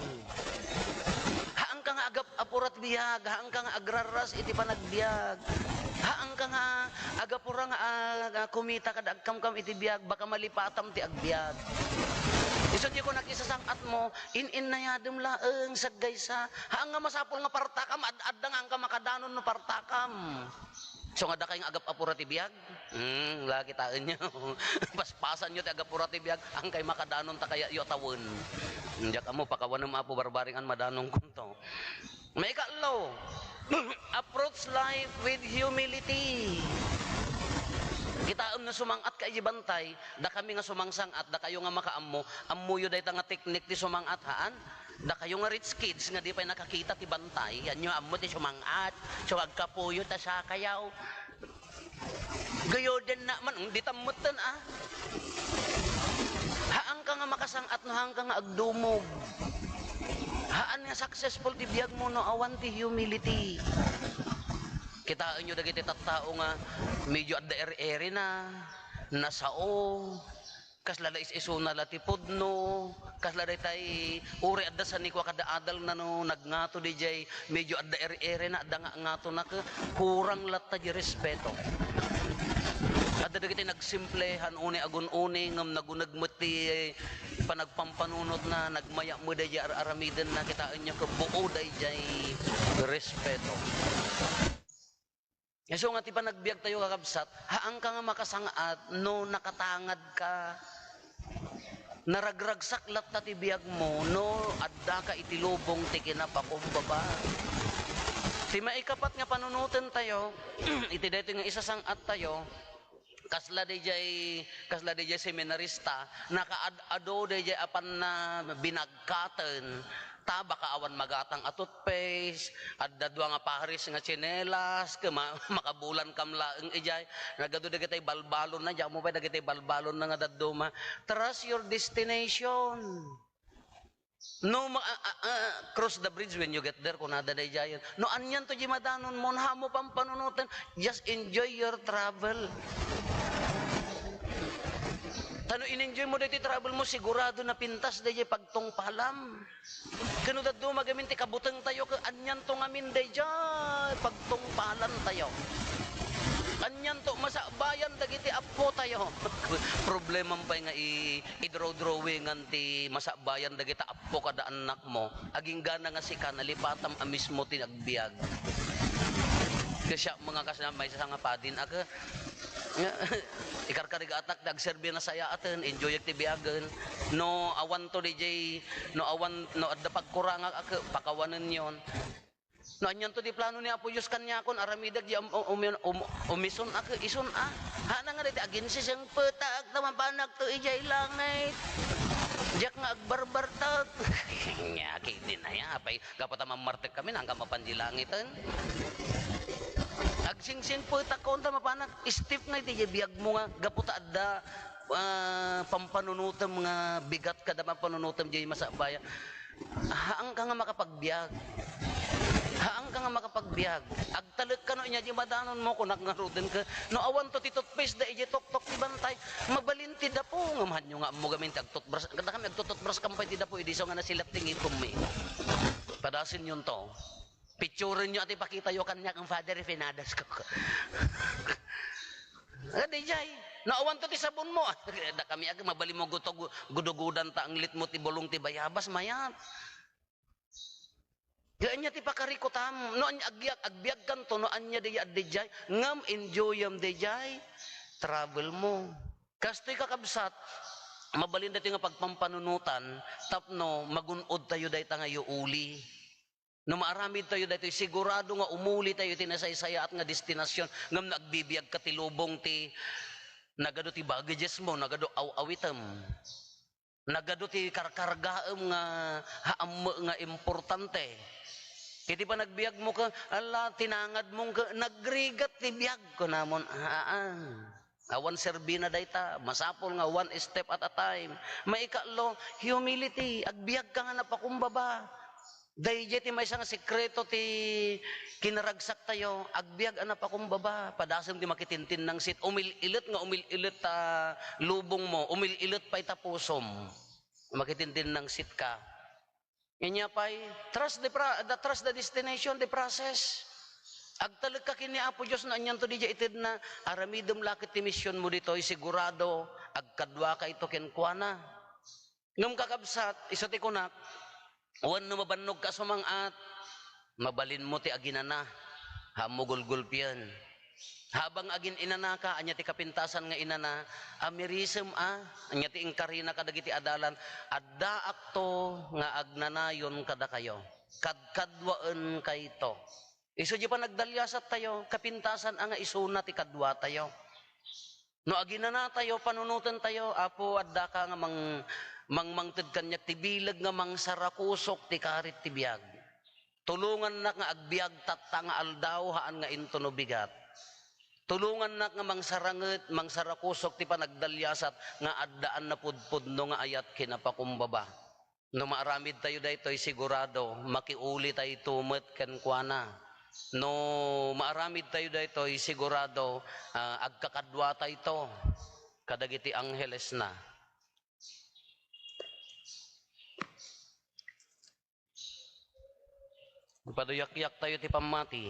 Haanka nga agap-, apura ti biag, haanka nga agrarras iti panagbiag. Haanka nga agapura nga, ah, nga kumita kada agkamkam iti biag, baka malipatam ti agbiag. Isu ti kunak isasang-atmo, in-innayadem laeng, saggaysa. Haan nga masapul nga partakam, ad-adda nga haanka makadanon no partakam. Isu nga dakay nga agap-apura ti biag, hmm, la, kitaenyo. Paspasanyo ti agapura ti biag, hankay makadanon ta kayatyo a tawen. Diak ammo, pakawanem, Apo, barbaring an madanonkonto. Maikatlo, approach life with humility. Kitaem no sumang-atka iti bantay, dakami nga sumangsang-at, dakayo nga makaammo, ammoyo dayta nga teknik ti sumang-at, haan? Dakayo nga rich kids nga di pay nakakita ti bantay, anyo ammo ti sumang-at, so agkapuyo ta sakayaw. Gayodenna man, mm, di tammetten, a. Haanka nga makasang-at no haanka nga agdumog. Haan nga successful ti biagmo no awan ti humility. Kitaenyo dagiti tattao nga medyo adda eri-erina, nasao, kasla la is-isuna la ti pudno, kasla daytay, uray adda sanikua kada adalna no nagngato dayjay, medyo adda eri-erina, adda nga ngatona, ke-, kurang latta di respeto. Adda dagiti nagsimple, han unay agun-uni, ngem naguneg met ti panagpampanunotna, nagmayat met dayjay ar-aramidenna, kitaenyo, ke-, buo dayjay respeto. Isu nga ti panagbiagtayo, kakabsat, haanka nga makasang-at no nakatangadka. Naragragsak latta ti biagmo no addaka iti lubong ti kinapakumbaba. Ti maikapat nga panunotentayo, iti daytoy nga isasang-attayo, kasla dayjay, kasla dayjay seminarista, nakaad-ado dayjay a panna binagkaten, ta baka awan magatang a toothpaste, adda dua nga pares nga tsinelas, ke-, ma-, makabulankam laeng idiay. Nagadu dagitay balbalonna, diak mo pay dagitay balbalonna nga dadduma. Trust your destination. No ma-, a-, a-, a-, cross the bridge when you get there, kunada daydiayen. No anianto di madanonmo, no haanmo pampanunoten, just enjoy your travel. Ta no in-enjoymo daytoy travelmo, sigurado napintas daydiay pagtungpalam. Ken no dadduma gamin ti kabutengtayo, ke-, anianto ngamin daydiay pagtungpalantayo. Anianto masakbayan dagiti appotayo. Problemam pay nga i-, i-draw-drawingan ti masakbayan dagiti appo kada annakmo. Aginggana nga sika, nalipatam a mismo ti agbiag. Ket siak, mga kas-, maysa nga padin, a, ke-, nga, ikarkarigatak ti agserbi a nasayaaten, enjoyak ti biagen. No awanto daydiay, no awan, no adda pagkurangak, a, ke-, pakawanenyon. No, anianto ti plano ni Apo Dios kaniakon, aramidek di um-, um-, um-, um-, umison a, ke-, ison a. Haan nga dayta aginsisingpetak, ta mapanakto idiay langit. Diak nga agbarbartak. Nia, kidin aya, apay, gapu ta mammartek kami, nangka mapan di langiten. Agsingsingpetak ko, ta mapanak, step nga iti biagmo nga, gapu ta adda, ah, pampanunotem nga bigat kada pampanunotem diay masakbayan. Haanka nga makapagbiag. Haanka nga makapagbiag. Agtalek kano inya di madanonmo, kunak ngaruden ke, no awanto ti toothpaste da idiay toktok ti bantay, mabalin ti dapo, ngem hanyo nga ammo gamin ti agtutbrush, kada kami agtututbrush kan pay ti dapo, idi isu nga nasilat ti ngipemmi. Padasenyon to. Picturenyo ti pakitayo kaniak, ang Father, ipinadas ko. Nga dijay, no awanto ti sabonmo. Da kami ag-, mabalinmo guto-, gu-, gudugudan ta anglitmo ti bulong ti bayabas, mayat. Nga ania ti pakarikutam? No ania agbiag, agbiagkanto, no ania dijay, dijay, ngem enjoyem dijay travelmo. Kastoy, kakabsat, mabalin daytoy nga pagpampanunotan tapno magun-odtayo dayta nga yuuli. No maaramidtayo daytoy, sigurado nga umulitayo iti nasaysayaat nga destinasion, ngem no agbibiagka ti lubong ti nagadu ti baggagesmo, nagadu aw-awitem. Nagadu ti karkargaem nga haammo nga importante. Iti panagbiagmo ke, ala, tinangadmo ke, nagrigat ti biag, kunamon, aa. Awan serbina dayta, masapul nga one step at a time. Maikatlo, humility, agbiagka nga napakumbaba. Daydiay ti maysa nga sekreto ti kinaragsaktayo, agbiag a napakumbaba, padasem ti makitintinnangsit, umil-ilet nga umil-ilet ta lubongmo, umil-ilet pay ta pusom. Makitintinnangsitka. Inya pay, trust the pro-, the, trust the destination, the process. Agtalekka ken ni Apo Dios no anianto didiay itedna, aramidem la ket ti misionmo ditoy, sigurado, agkaduaka ito kenkuana. Ngem kakabsat, isu ti kunak, wen no mabannogka a sumang-at, mabalinmo ti aginana, haanmo gulgulpien. Habang agin-inanaka, ania ti kapintasan nga inana, amirisem a, ania ti inkarina kadagiti adalan, addaakto nga agnanayon kadakayo. Kadkaduaenkayto. Isu diay panagdaliasattayo, kapintasan a nga isuna ti kaduatayo. No aginanatayo, panunotentayo, Apo, addaka nga mang-, mangmangted kaniak ti bileg nga mangsarakusok ti karit ti biag. Tulongannak nga agbiag tatta nga aldaw, haan nga intono bigat. Tulongannak nga mangsaranget, mangsarakusok ti panagdaliasat nga addaan napudpudno nga ayat kinapakumbaba. No maaramidtayo daytoy, sigurado, makiulitayto met kenkuana. No maaramidtayo daytoy, sigurado, ah, agkakaduatayto kadagiti anghelesna. Ipaduyakyak tayo ti pammati.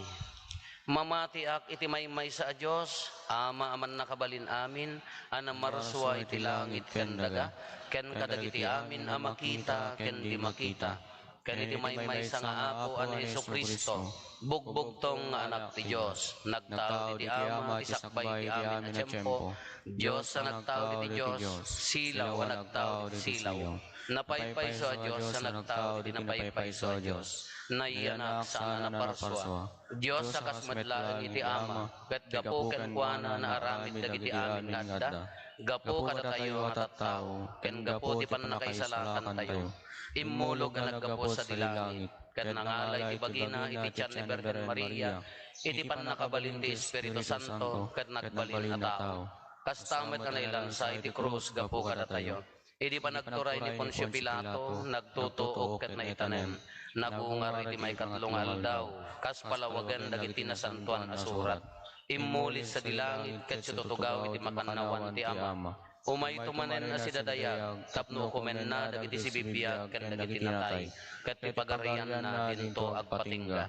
Mamatiak iti maymaysa a Dios, Ama a mannakabalin amin, a namarsua iti langit ken daga, ken kadagiti amin a makita ken di makita, ken iti maymaysa nga Apo a ni Jesu-Cristo, bugbugtong nga Anak ti Dios, nagtao iti Ama ti sakbay iti amin a tiempo, Dios a nagtao iti Dios, silaw a nagtao iti silaw. Napaypayso a Dios a nagtao iti napaypayso a Dios. Nayanak saan a naparsua. Dios a kas met laeng iti Ama, ket gapu kenkuana naaramid dagiti amin nga adda. Gapu kadatayo nga tattao, ken gapu ti pannakaisalakantayo. Immulog a naggapu sadi langit, ket nangalay ti bagina iti tian ni Birhen Maria, iti pannakabalin ti Espiritu Santo, ket nagbalin a tao. Kasta met a nailansa iti krus gapu kadatayo. Idi panagturay ni Poncio Pilato, nagtutuok ket naitanem. Nagungar iti maikatlo nga aldaw, kas palawagen dagiti Nasantoan a Surat. Immuli sadi langit ket situtugaw iti makannawan ti Ama. Umayto manen a sidadayag tapno ukomenna dagiti sibibiag ken dagiti natay, ket ti pagarianna dinto agpatingga.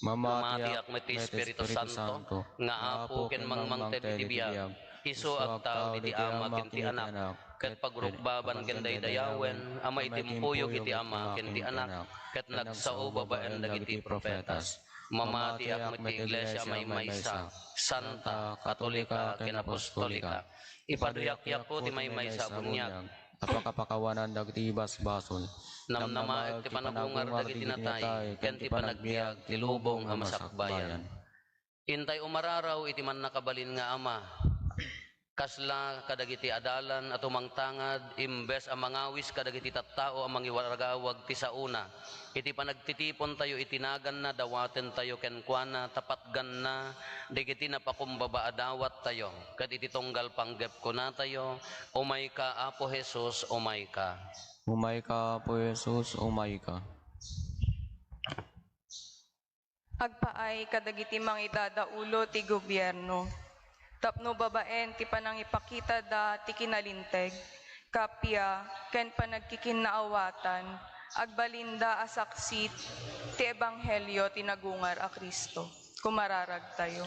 Mamatiak met ti Espiritu Santo nga Apo ken mangmangted iti biag. Isu agtao iti Ama ken ti Anak, ket pagrukbaban ken daydayawen a maitimpuyog iti Ama ken ti Anak, ket nagsao babaen dagiti profetas. Mamatiak met ti Iglesia a maymaysa, santa, katolika, ken apostolika. Ipaduyakyak ti maymaysa a buniag. a pakapakawanan dagiti basbasol. Namnamaek ti panagungar dagiti natay, ken ti panagbiag ti lubong a masakbayan. Intay umararaw iti mannakabalin nga Ama, kasla kadagiti adalan a tumangtangad, imbes a mangawis kadagiti tattao a mangiwaragawag ti saona, iti panagtitipontayo iti naganna, dawatentayo kenkuana, ta patganna dagiti napakumbaba a dawattayo, ket iti tunggal panggep kunatayo, "Umayka, Apo Jesus, umayka." Umayka, Apo Jesus, umayka. Agpaay kadagiti mangidadaulo ti gobierno, tapno babaen ti panangipakitada ti kinalinteg, kappia, ken panagkikinnaawatan, agbalinda a saksi ti ebanghelio ti nagungar a Cristo. Kumararagtayo.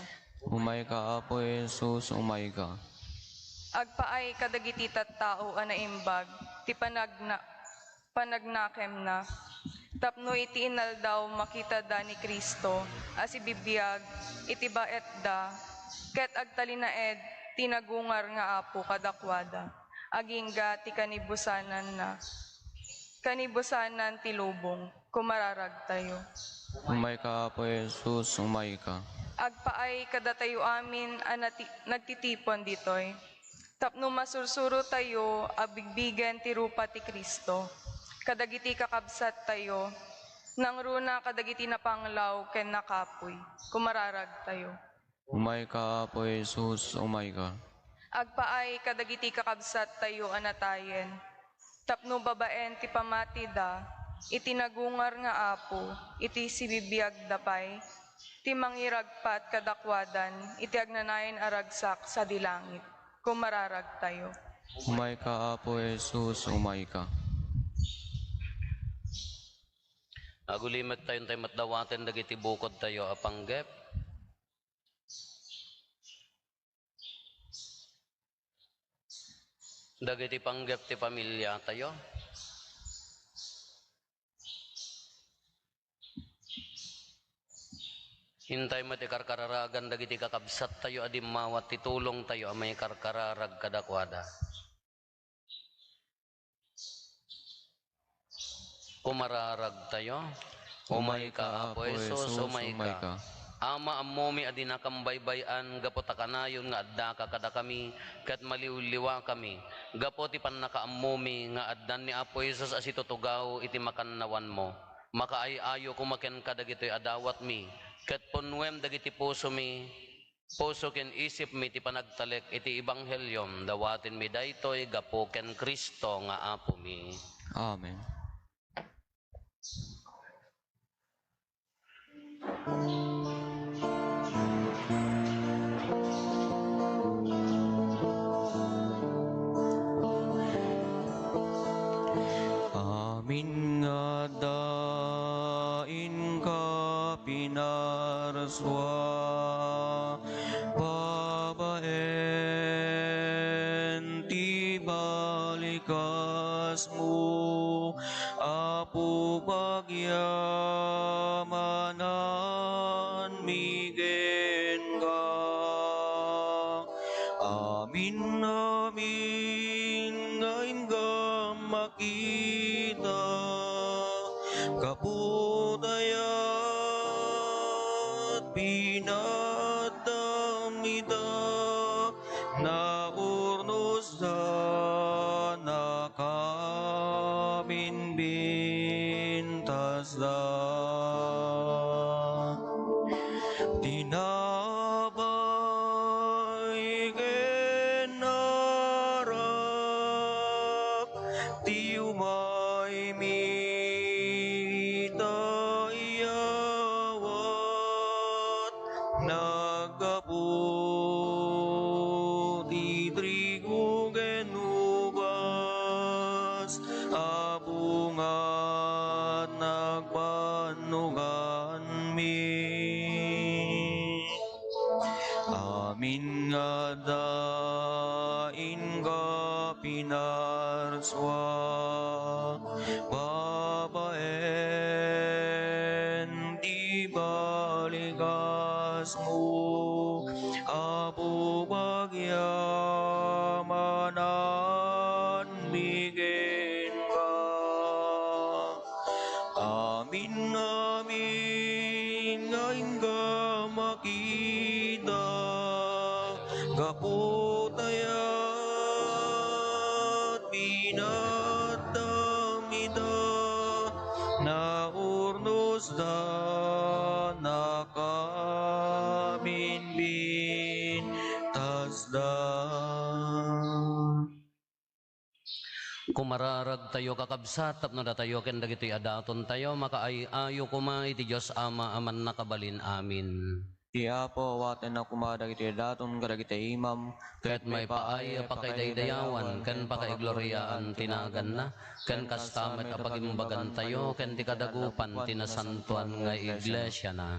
Umayka, Apo Jesus, umayka. Agpaay kadagiti tattao a naimbag ti panagna-, panagnakemna, tapno iti inaldaw makitada ni Cristo a sibibiag iti baetda, ket agtalinaed ti nagungar nga Apo kadakuada, agingga ti kanibusananna, kanibusanan ti lubong. Kumararagtayo. Umayka, Apo Jesus, umayka. Agpaay kadatayo amin a nati-, nagtitipon ditoy, tapno masursurotayo a bigbigen ti rupa ti Cristo kadagiti kakabsattayo, nangruna kadagiti napanglaw ken nakapuy. Kumararagtayo. Umayka, Apo Jesus, umayka. Agpaay kadagiti kakabsattayo a natayen, tapno babaen ti pamatida iti nagungar nga Apo, iti sibibiagda pay ti mangiragpat kadakuadan iti agnanayon a ragsak sadi langit. Kumararagtayo. Umayka, Apo Jesus, umayka. Agulimettayo intay met dawaten dagiti bukodtayo a panggep. Dagiti panggep ti pamiliatayo. Intay met ikarkararagan dagiti kakabsattayo a dimmawat ti tulongtayo a maikarkararag kadakuada. Kumararagtayo. Umayka, Apo Jesus, umayka. Ama, ammomi a dinakam baybay-an gapu ta kanayon nga addaka kadakami, ket maliwliwakami gapu ti pannakaammomi nga addan ni Apo Jesus a situtugaw iti makannawanmo. Makaay-ayo koma kenka dagitoy a dawatmi, ket punnuem dagiti pusomi, puso ken isipmi ti panagtalek iti ebangheliom. Dawatenmi daytoy gapu ken Cristo nga Apomi. Amen. Amin nga adda inka pinarsua babaen ti balikasmo, Apo, pagyamanan mi kenka. Amin, amin nga inka makita, gapu ta iyat pinaddam ita, naurnosda, nakabinbintasda. Tinapay ken arak ti umaymi ta iyawat, naggapu ti trigo ken ubas a bunga nagbannoganmi. Amin nga adda inka pinarsua babaen ti balikasmo, Apo, pagyamanan mi Gapu ta aya, binaddam ida, naurnosda, nakabinbintasda. Kumararagtayo, kakabsat, tapno datayo ken dagitoy a datontayo, makaay-ayo koma iti Dios Ama a Mannakabalin. Amin. Ti Apo awatenna koma dagitoy a daton kadagiti imam, ket maipaay a pakaidaydayawan ken pakaigloriaan ti naganna, ken kasta met a pagimbagantayo ken ti kadagupan ti nasantoan nga iglesiana.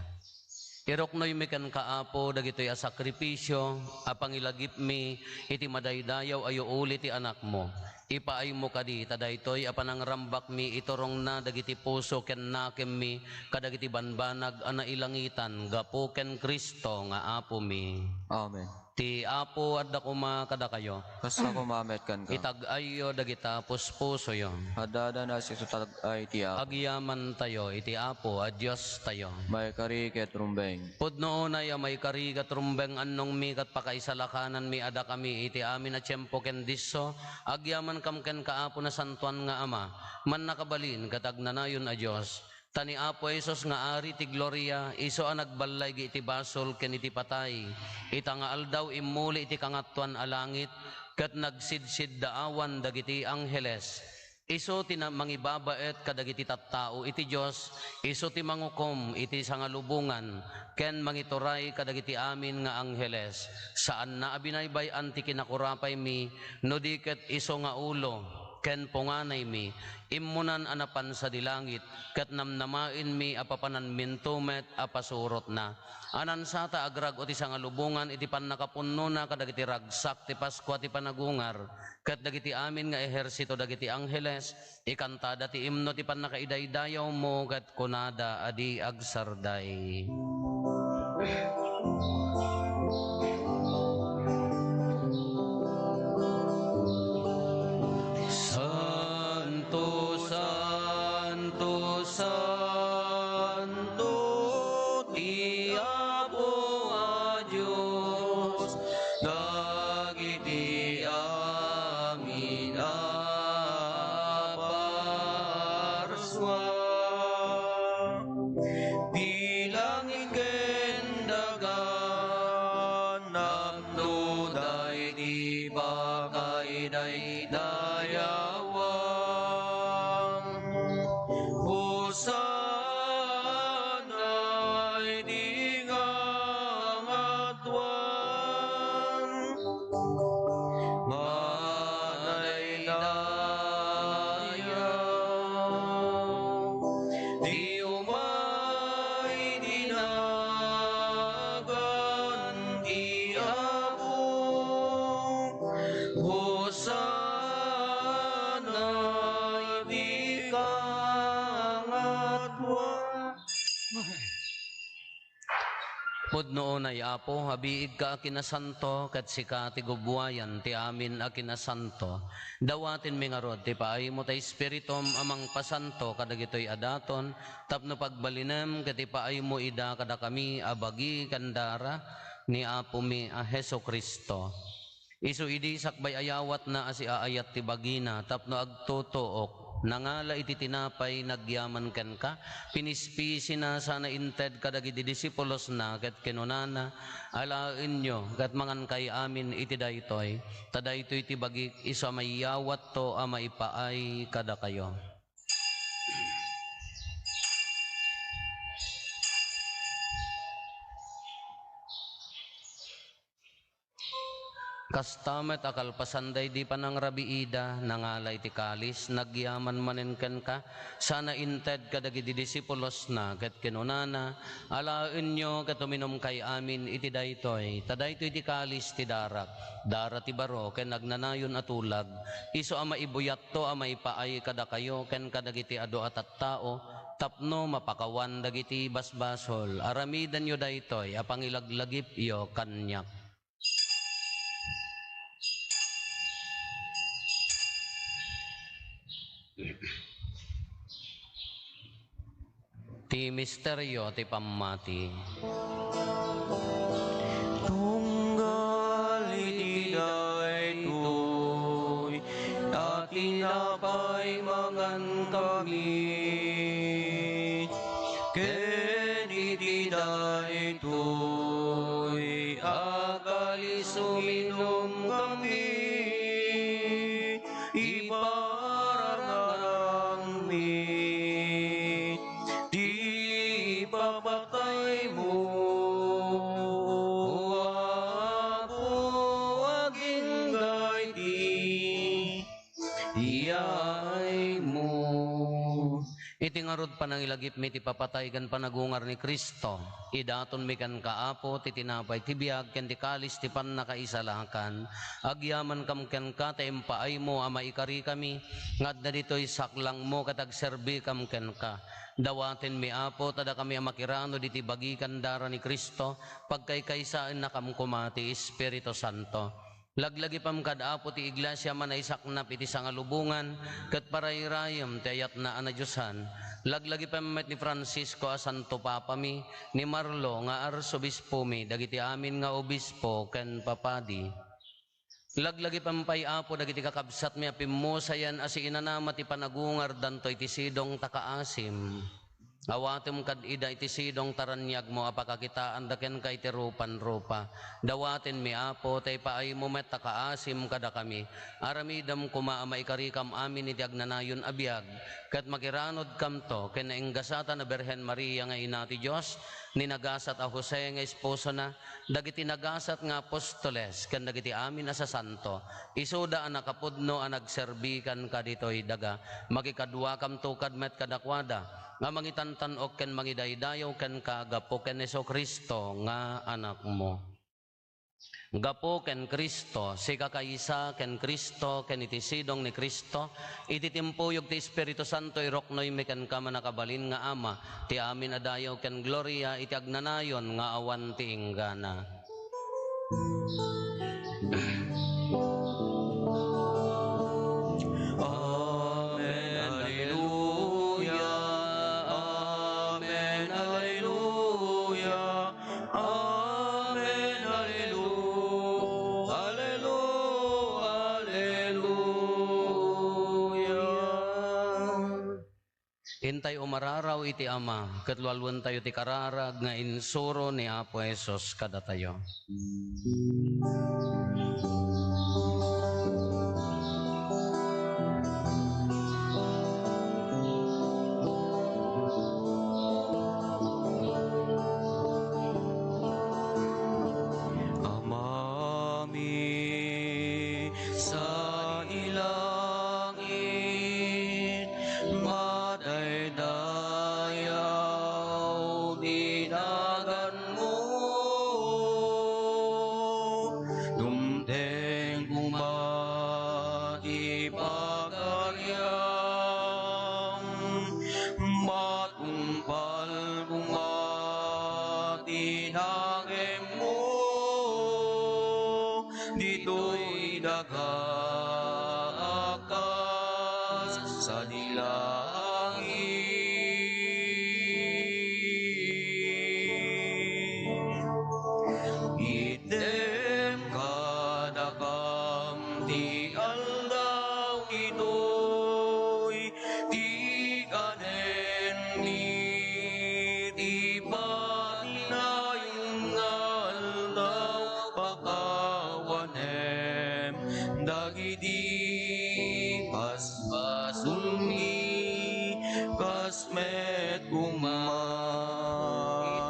Iruknoymi kenka, Apo, dagitoy a sakrifisio a pangilagipmi iti madaydayaw a yuuli ti Anakmo. Ipaaymo kadi ta daytoy a panangrambakmi iturongna dagiti puso ken nakemmi kadagiti banbanag a nailangitan gapu ken Cristo nga Apomi. Amen. Ti Apo adda koma kadakayo. Kasta koma met kenka. Itag-ayyo dagita puspusoyo. Adda-adda na isu tag-ay ti Apo. Agyamantayo iti Apo a Diostayo. Maikari ket rumbeng. Pudno unay a maikari ket rumbeng, annongmi ket pakaisalakananmi a dakami iti amin a tiempo ken disso, agyamankam kenka, Apo, nasantoan nga Ama, mannakabalin ket agnanayon a Dios. Ta ni Apo Jesus nga Ari ti gloria, isu a nagballay iti basol ken iti patay. Ita nga aldaw immuli iti kangatoan a langit, ket nagsidsiddaawan dagiti angheles. Isu ti na-, mangibabaet kadagiti tattao iti Dios, isu ti mangukom iti sangalubongan, ken mangituray kadagiti amin nga angheles. Saanna a binaybay-an ti kinakurapaymi, no di ket isu nga ulo ken punganaymi. Immunan a napan sadi langit, ket namnamaenmi a papananminto met a pasurotna. A nansata agrag-o ti sangalubongan iti pannakapunnona kadagiti ragsak ti Paskua ti panagungar, ket dagiti amin nga ehersito dagiti angheles, ikantada ti imno ti pannakaidaydayawmo, ket kunada a di agsarday. Santo, santo, santo ti Apo a Dios, dagiti amin a parsua. Ti langit ken daga, napnoda iti pakaidaydayawan. Hosanna iti ngangatuan. Madaydayaw ti umay ti nagan ti Apo. Hosanna iti kangatuan. Pudno unay, Apo, a biigka a kinasanto, ket sika ti gubbuayan ti amin a kinasanto. Dawatenmi ngarud ti paaymo ta Espiritum a mangpasanto kadagitoy a daton, tapno pagbalinem ket ipaaymo ida kadakami a bagi ken dara ni Apomi a Jesu-Cristo. Isu idi sakbay a yawatna a siaayat ti bagina tapno agtutuok, nangala iti tinapay nagyaman kenka, pinispisina sana inted kadagiti disipulosna ket kinunana, "Alaenyo ket mangankay amin iti daytoy, ta daytoy ti bagik isu a maiyawatto a maipaay kadakayo." Kasta met a kalpasan daydi panangrabiida, nangala iti kalis, nagyaman manen kenka, sana inted kadagiti disipulosna, ket kinunana, "Alaenyo ket uminumkay amin iti daytoy, ta daytoy ti kalis ti darak, dara ti baro ken agnanayon a tulag, isu a maibuyatto a maipaay kadakayo ken kadagiti adu a tattao, tapno mapakawan dagiti basbasol. Aramidenyo daytoy a pangilaglagipyo kaniak." Ti misterio ti pammati. Tunggal Ay mangan kami, ken iti daytoy a kalis uminum kami, iparangarangmi ti ipapataymo, O Apo, agingga iti iyaymo. Iti ngarud, panangilagipmi ti papatay ken panagungar ni Cristo, idatonmi kenka, Apo, ti tinapay ti biag ken ti kalis ti pannakaisalakan. Agyamankam kenka ta impaaymo a maikarikami nga adda ditoy saklangmo ket agserbikam kenka. Dawatenmi, Apo, ta dakami a makiranud iti bagikan dara ni Cristo, pagkaykaysaennakam koma ti Espiritu Santo. Laglagipem kad Apo ti iglesia a manaisaknap iti sangalubongan ket parayrayem ti ayatna a nadiosan. Laglagipem met ni Francisco a Santo Papami, ni Marlo nga Arsobispomi, dagiti amin nga obispo ken papadi. Laglagipem pay, Apo, dagiti kakabsatmi a pimmusayan a siinanama ti panagungardanto iti sidong ta kaasim. Awatem kad ida iti sidong ta raniagmo a pakakitaanda kenka iti rupan-rupa. Dawatenmi, Apo, ta ipaaymo met a kaasim kadakami. Aramidem koma a maikarikam amin iti agnanayon a biag, ket makiranudkamto ken nainggasatan a Birhen Maria nga Ina ti Dios, ni nagasat a Jose nga esposona, dagiti nagasat nga apostoles, ken dagiti amin a sasanto, isuda a nakapudno a nagserbikanka ditoy daga. Makikaduakamto kad met kadakuada, nga mangitantan-ok ken mangidaydayaw kenka gapu ken Jesu-Cristo nga Anakmo. Gapu ken Cristo, sikakaysa ken Cristo, ken iti sidong ni Cristo, iti timpuyog ti Espiritu Santo, iruknoymi kenka, mannakabalin nga Ama, ti amin a dayaw ken gloria iti agnanayon nga awan ti inggana. Amen. Alleluia. Amen. Alleluia. Amen. Alleluia. Alleluia. Intay umararaw iti Ama, ket lualuentayo ti kararag nga insuro ni Apo Jesus kadatayo. Amami, sa ilangit, madaydayaw ti naganmo. Dumteng koma ti pagariam, matungpal koma ti nakemmo. Ditoy daga a kas sadi langit. Itdem kadakam ti aldaw itoy, ti kanen iti patinayon nga aldaw, pakawanem dagiti basbasolmi, kas met koma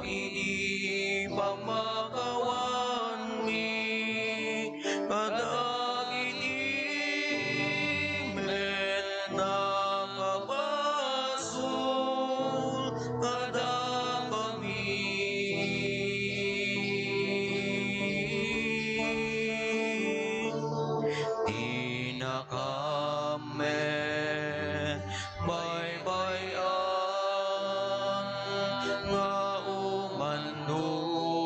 iti pamakawanmi kadagiti met nakabasol kadakami. Ti nakam met baybay-an nga umannurot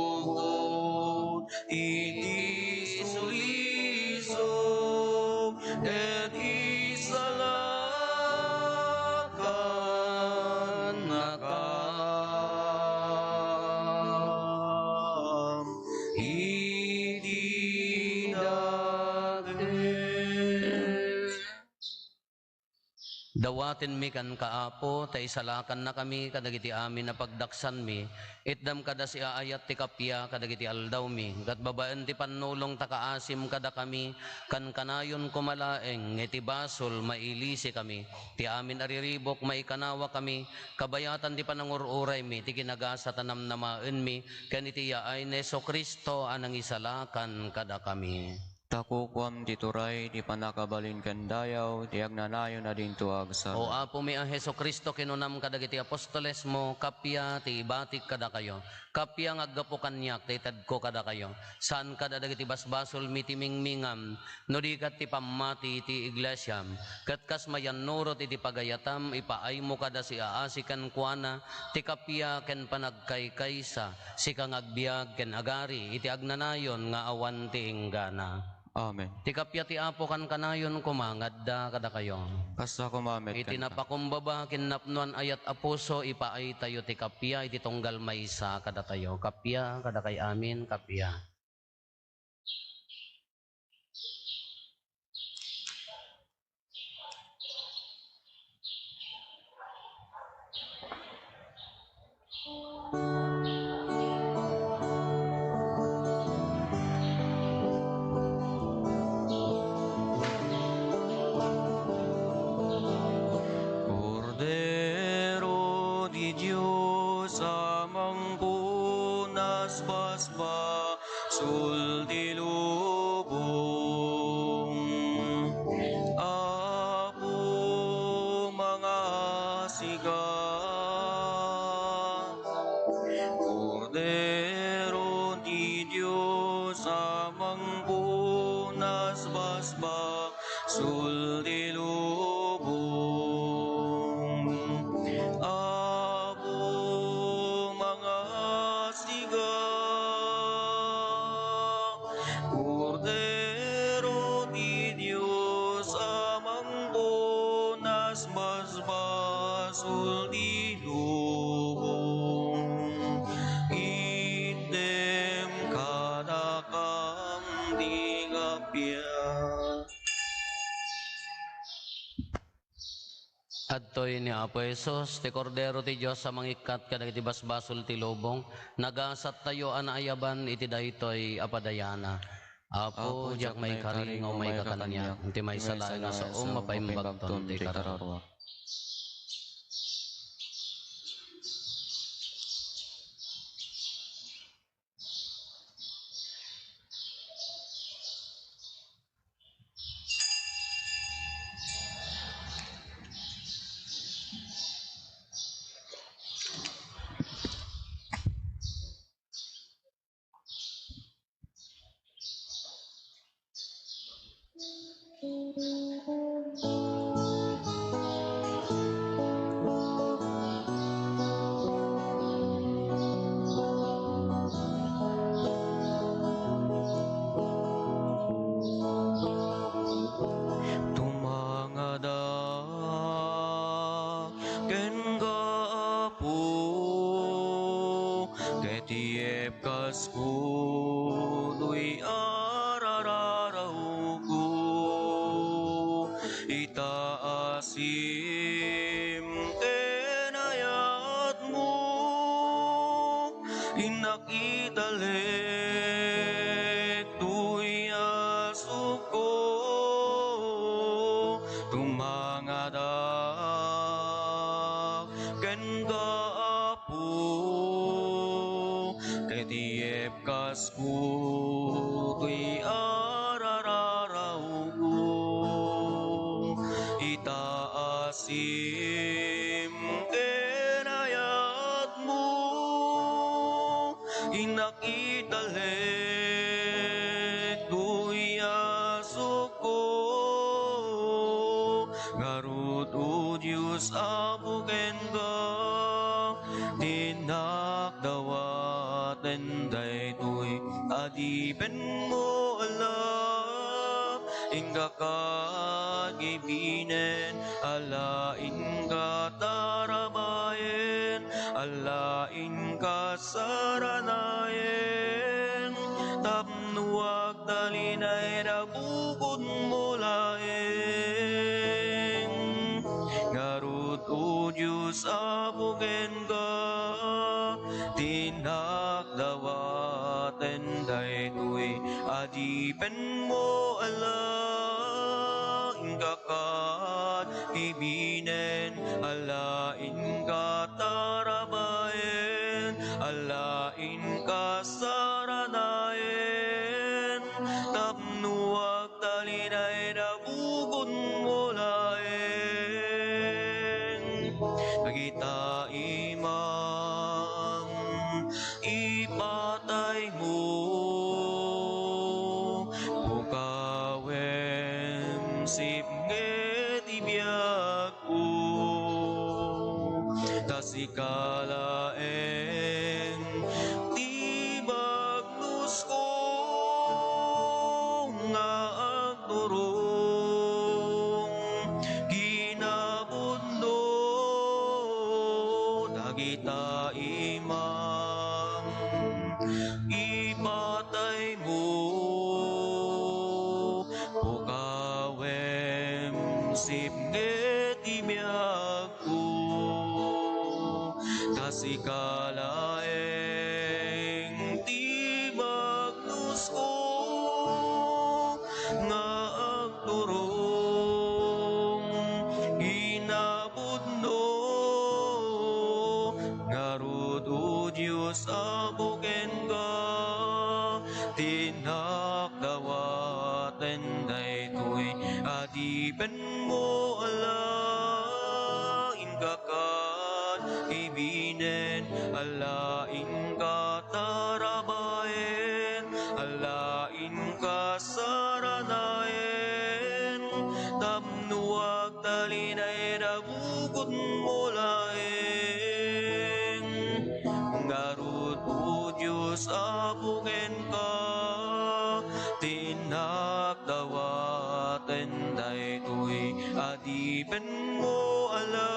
iti sulisog ket isalakannakam iti dagek. Dawatenmi kenka, Apo, ta isalakannakami kadagiti amin a pagdaksanmi. Itdam kada siaayat ti kappia kadagiti aldawmi, ket babaen ti pannulongta a kaasim kadakami, kankanayon koma laeng nga iti basol mailisikami. Ti amin a riribuk maikanawakami, kabayatan ti panangur-uraymi ti kinagasat a namnamaenmi, ken iti yaay ni Jesu-Cristo a nangisalakan kadakami. Ta kukuam ti turay, ti pannakabalin ken dayaw, ti agnanayon a dinto agsar. O Apomi a Jesu-Cristo, kinunam kadagiti apostolesmo, kappia ti ibatik kadakayo. Kappia nga aggapu kaniak ti itedko kadakayo. Saan kada dagiti basbasolmi ti mingmingam, no di ket ti pammati iti iglesiam. Ket kas mayannurot iti pagayatam, ipaaymo kada siaasi kenkuana ti kappia ken panagkaykaysa, sika nga agbiag ken agari iti agnanayon nga awan ti inggana. Amen. Ti kappia ti Apo kankanayon koma nga adda kadakayo. Kasta koma met kenka. Iti napakumbaba ken napnoan ayat a puso, ipaaytayo ti kappia iti tunggal maysa kadatayo. Kappia kadakay amin, kappia. Kordero ti Dios a mangpunas basbasul ti lubong. Apo, mangasika. Kordero ti Dios a mangpunas basbasul ti lubong. Apo, mangasika. Kordero ti Dios a mangpunas basbasul ti lubong. Itdem kadakam ti kappia. Adtoy ni Apo Jesus, ti Kordero ti Dios a mangikkat kadagiti basbasol ti lubong. Nagasattayo a naayaban iti daytoy a padayana. Apo, diak maikari nga umayka kaniak, ti maysa laeng nga saom mapaimbagton ti kararuak. Tumangadak kenka, Apo, ket iyepkasko toy arararawko. Ita asim ken ayatmo, innak italek toy asukko. Tumangadak kenka, Apo, ket iyepkasko toy arararawko. Ita asim ken ayatmo, innak italek toy asukko. Ngarud, O Dios, Apo kenka, ti innak dawaten daytoy adipenmo a laeng. Inka kagiibinen, ala inka tarabayen, ala inka saranayen, tapno agtalinaed a bukodmo laeng. Ipenmo, ala, inka kad kibinen, ala, inka tarabayen, ala, inka saranayen, tapno agtalinay da bukodmo laeng. Dagita imam ipataymo, pukawem sipnget ti biagko. Ta sika laeng ti bagnosko nga agturong kinapudno. Dagita imam ipataymo, pukawem sipnget ti biagko. Ta sika laeng ti bagnosko nga agturong kinapudno. Ngarud, O Dios, Apo, kenka ti innak dawaten daytoy adipenmo, ala, inka kad kibinen, ala, inka tarabayen, ala, inka saranayen, tapno agtalinay da bukodmo laeng. Ngarud, O Dios, Apo, kenka ti innak dawaten daytoy adipenmo, ala,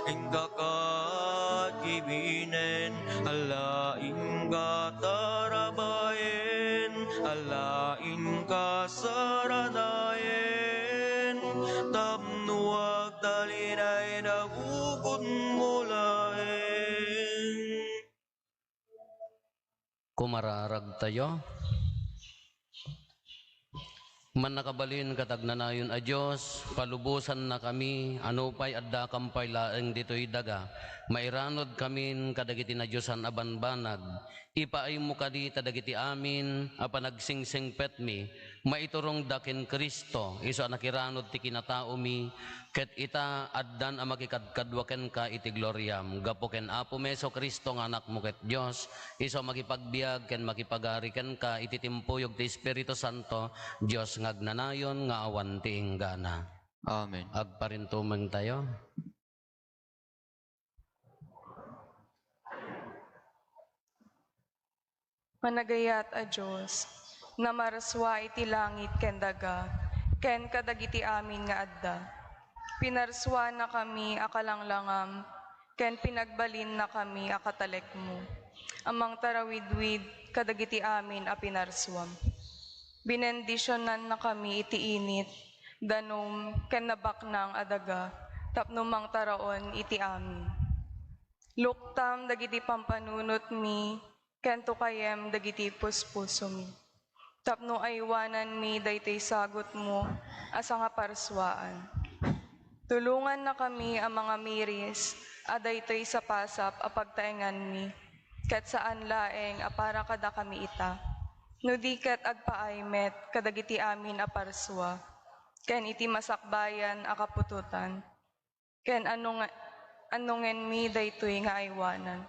inka kad kibinen, ala, inka tarabayen, ala, inka saranayen, tapno agtalinay da bukodmo laeng. Kumararagtayo. Mannakabalin ket agnanayon a Dios, palubosannakami a nupay addakam pay laeng ditoy daga, mairanudkamin kadagiti nadiosan a banbanag. Ipaaymo kadi ta dagiti amin a panagsingsingpetmi maiturongda ken Cristo, isu a nakiranud ti kinataomi, ket ita, addan a makikadkadua kenka iti gloriam. Gapu ken Apomi Jesu-Cristo nga Anakmo ket Dios, isu a makipagbiag ken makipagari kenka iti timpuyog ti Espiritu Santo, Dios nga agnanayon nga awan ti inggana. Amen. Agparintumengtayo. Managayat a Dios, namarsua iti langit ken daga, ken kadagiti amin nga adda. Pinarsuanakami a kalanglangam, ken pinagbalinnakami a katalekmo, a mangtarawidwid kadagiti amin a pinarsuam. Binendisionannakami iti init, danum, ken nabaknang a daga, tapno mangtaraon iti amin. Luktam dagiti pampanunotmi, ken tukayem dagiti puspusomi, tapno aywananmi daytoy sagutmo a sangaparsuaan. Tulongannakami a mangamiris a daytoy sapasap a pagtaenganmi, ket saan laeng a para kadakami ita, no di ket agpaay met kadagiti amin a parsua, ken iti masakbayan a kaputotan, ken annong-, annongenmi daytoy nga aywanan.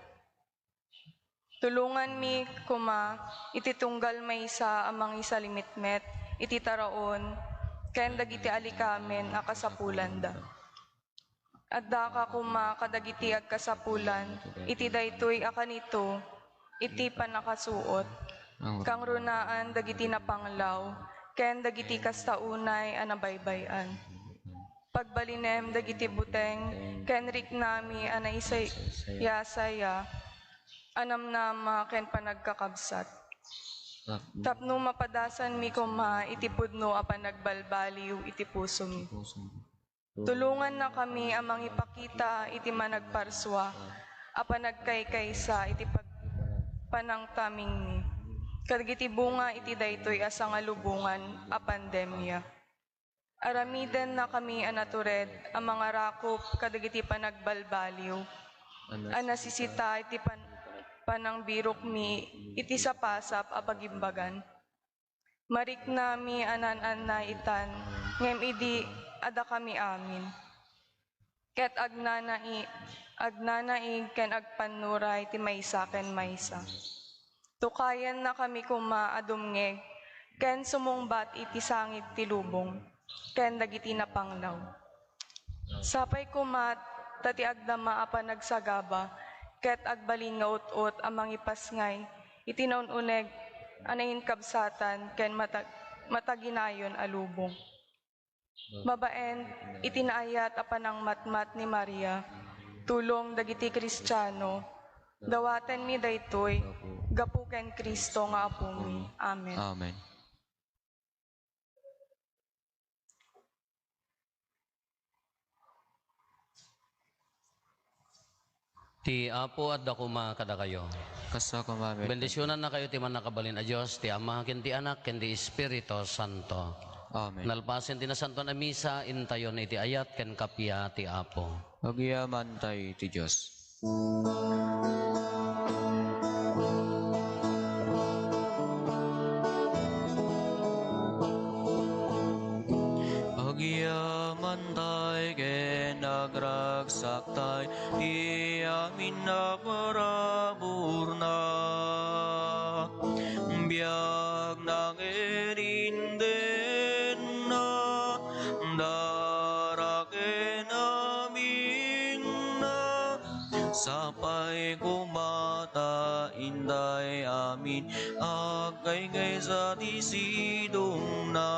Tulonganmi koma iti tunggal maysa a mangisalimitmet iti taraon ken dagiti alikamen a kasapulanda. Addaka koma kadagiti agkasapulan iti daytoy a kanito iti pannakasuot, kangrunaan dagiti napanglaw ken dagiti kasta unay a nabaybay-an. Pagbalinem dagiti buteng ken riknami a naisayasaya a namnama ken panagkakabsat, tapno mapadasanmi koma iti pudno a panagbalbaliw iti pusomi. Tulongannakami a mangipakita iti managparsua a panagkaykaysa iti pag-, panangtamingmi, kadagiti bunga iti daytoy a sangalubongan a pandemia. Aramidennakami a natured a mangarakop kadagiti panagbalbaliw a nasisita iti pan-, panangbirokmi iti sapasap a bagimbagan. Mariknami a naan-annaitan, ngem idi, adda kami amin. Ket agnanai-, agnanaig ken agpannuray ti maysa ken maysa. Tukayennakami koma a dumngeg ken sumungbat iti sangit ti lubong ken dagiti napanglaw. Sapay koma ta ti agdama a panagsagaba ket agbalin nga ut-ot a mangipasngay iti naun-uneg a nainkabsatan ken matag-, mataginayon a lubong. Babaen iti naayat a panangmatmat ni Maria, tulong dagiti Kristiano, dawatenmi daytoy gapu ken Cristo nga Apomi. Amen. Amen. Ti Apo adda koma kadakayo. Kasta koma met. Bendisionannakayo ti Mannakabalin a Dios, ti Ama, ken ti Anak, ken ti Espiritu Santo. Amen. Nalpasen ti Nasantoan a Misa, intayon iti ayat ken kappia ti Apo. Agyamantay ti Dios. Agyamantay ken agragsakta ti amin a paraburna. Biagna ken indenna, dara ken aminna, sapay koma ta intay amin agkaykaysa ti sidongna.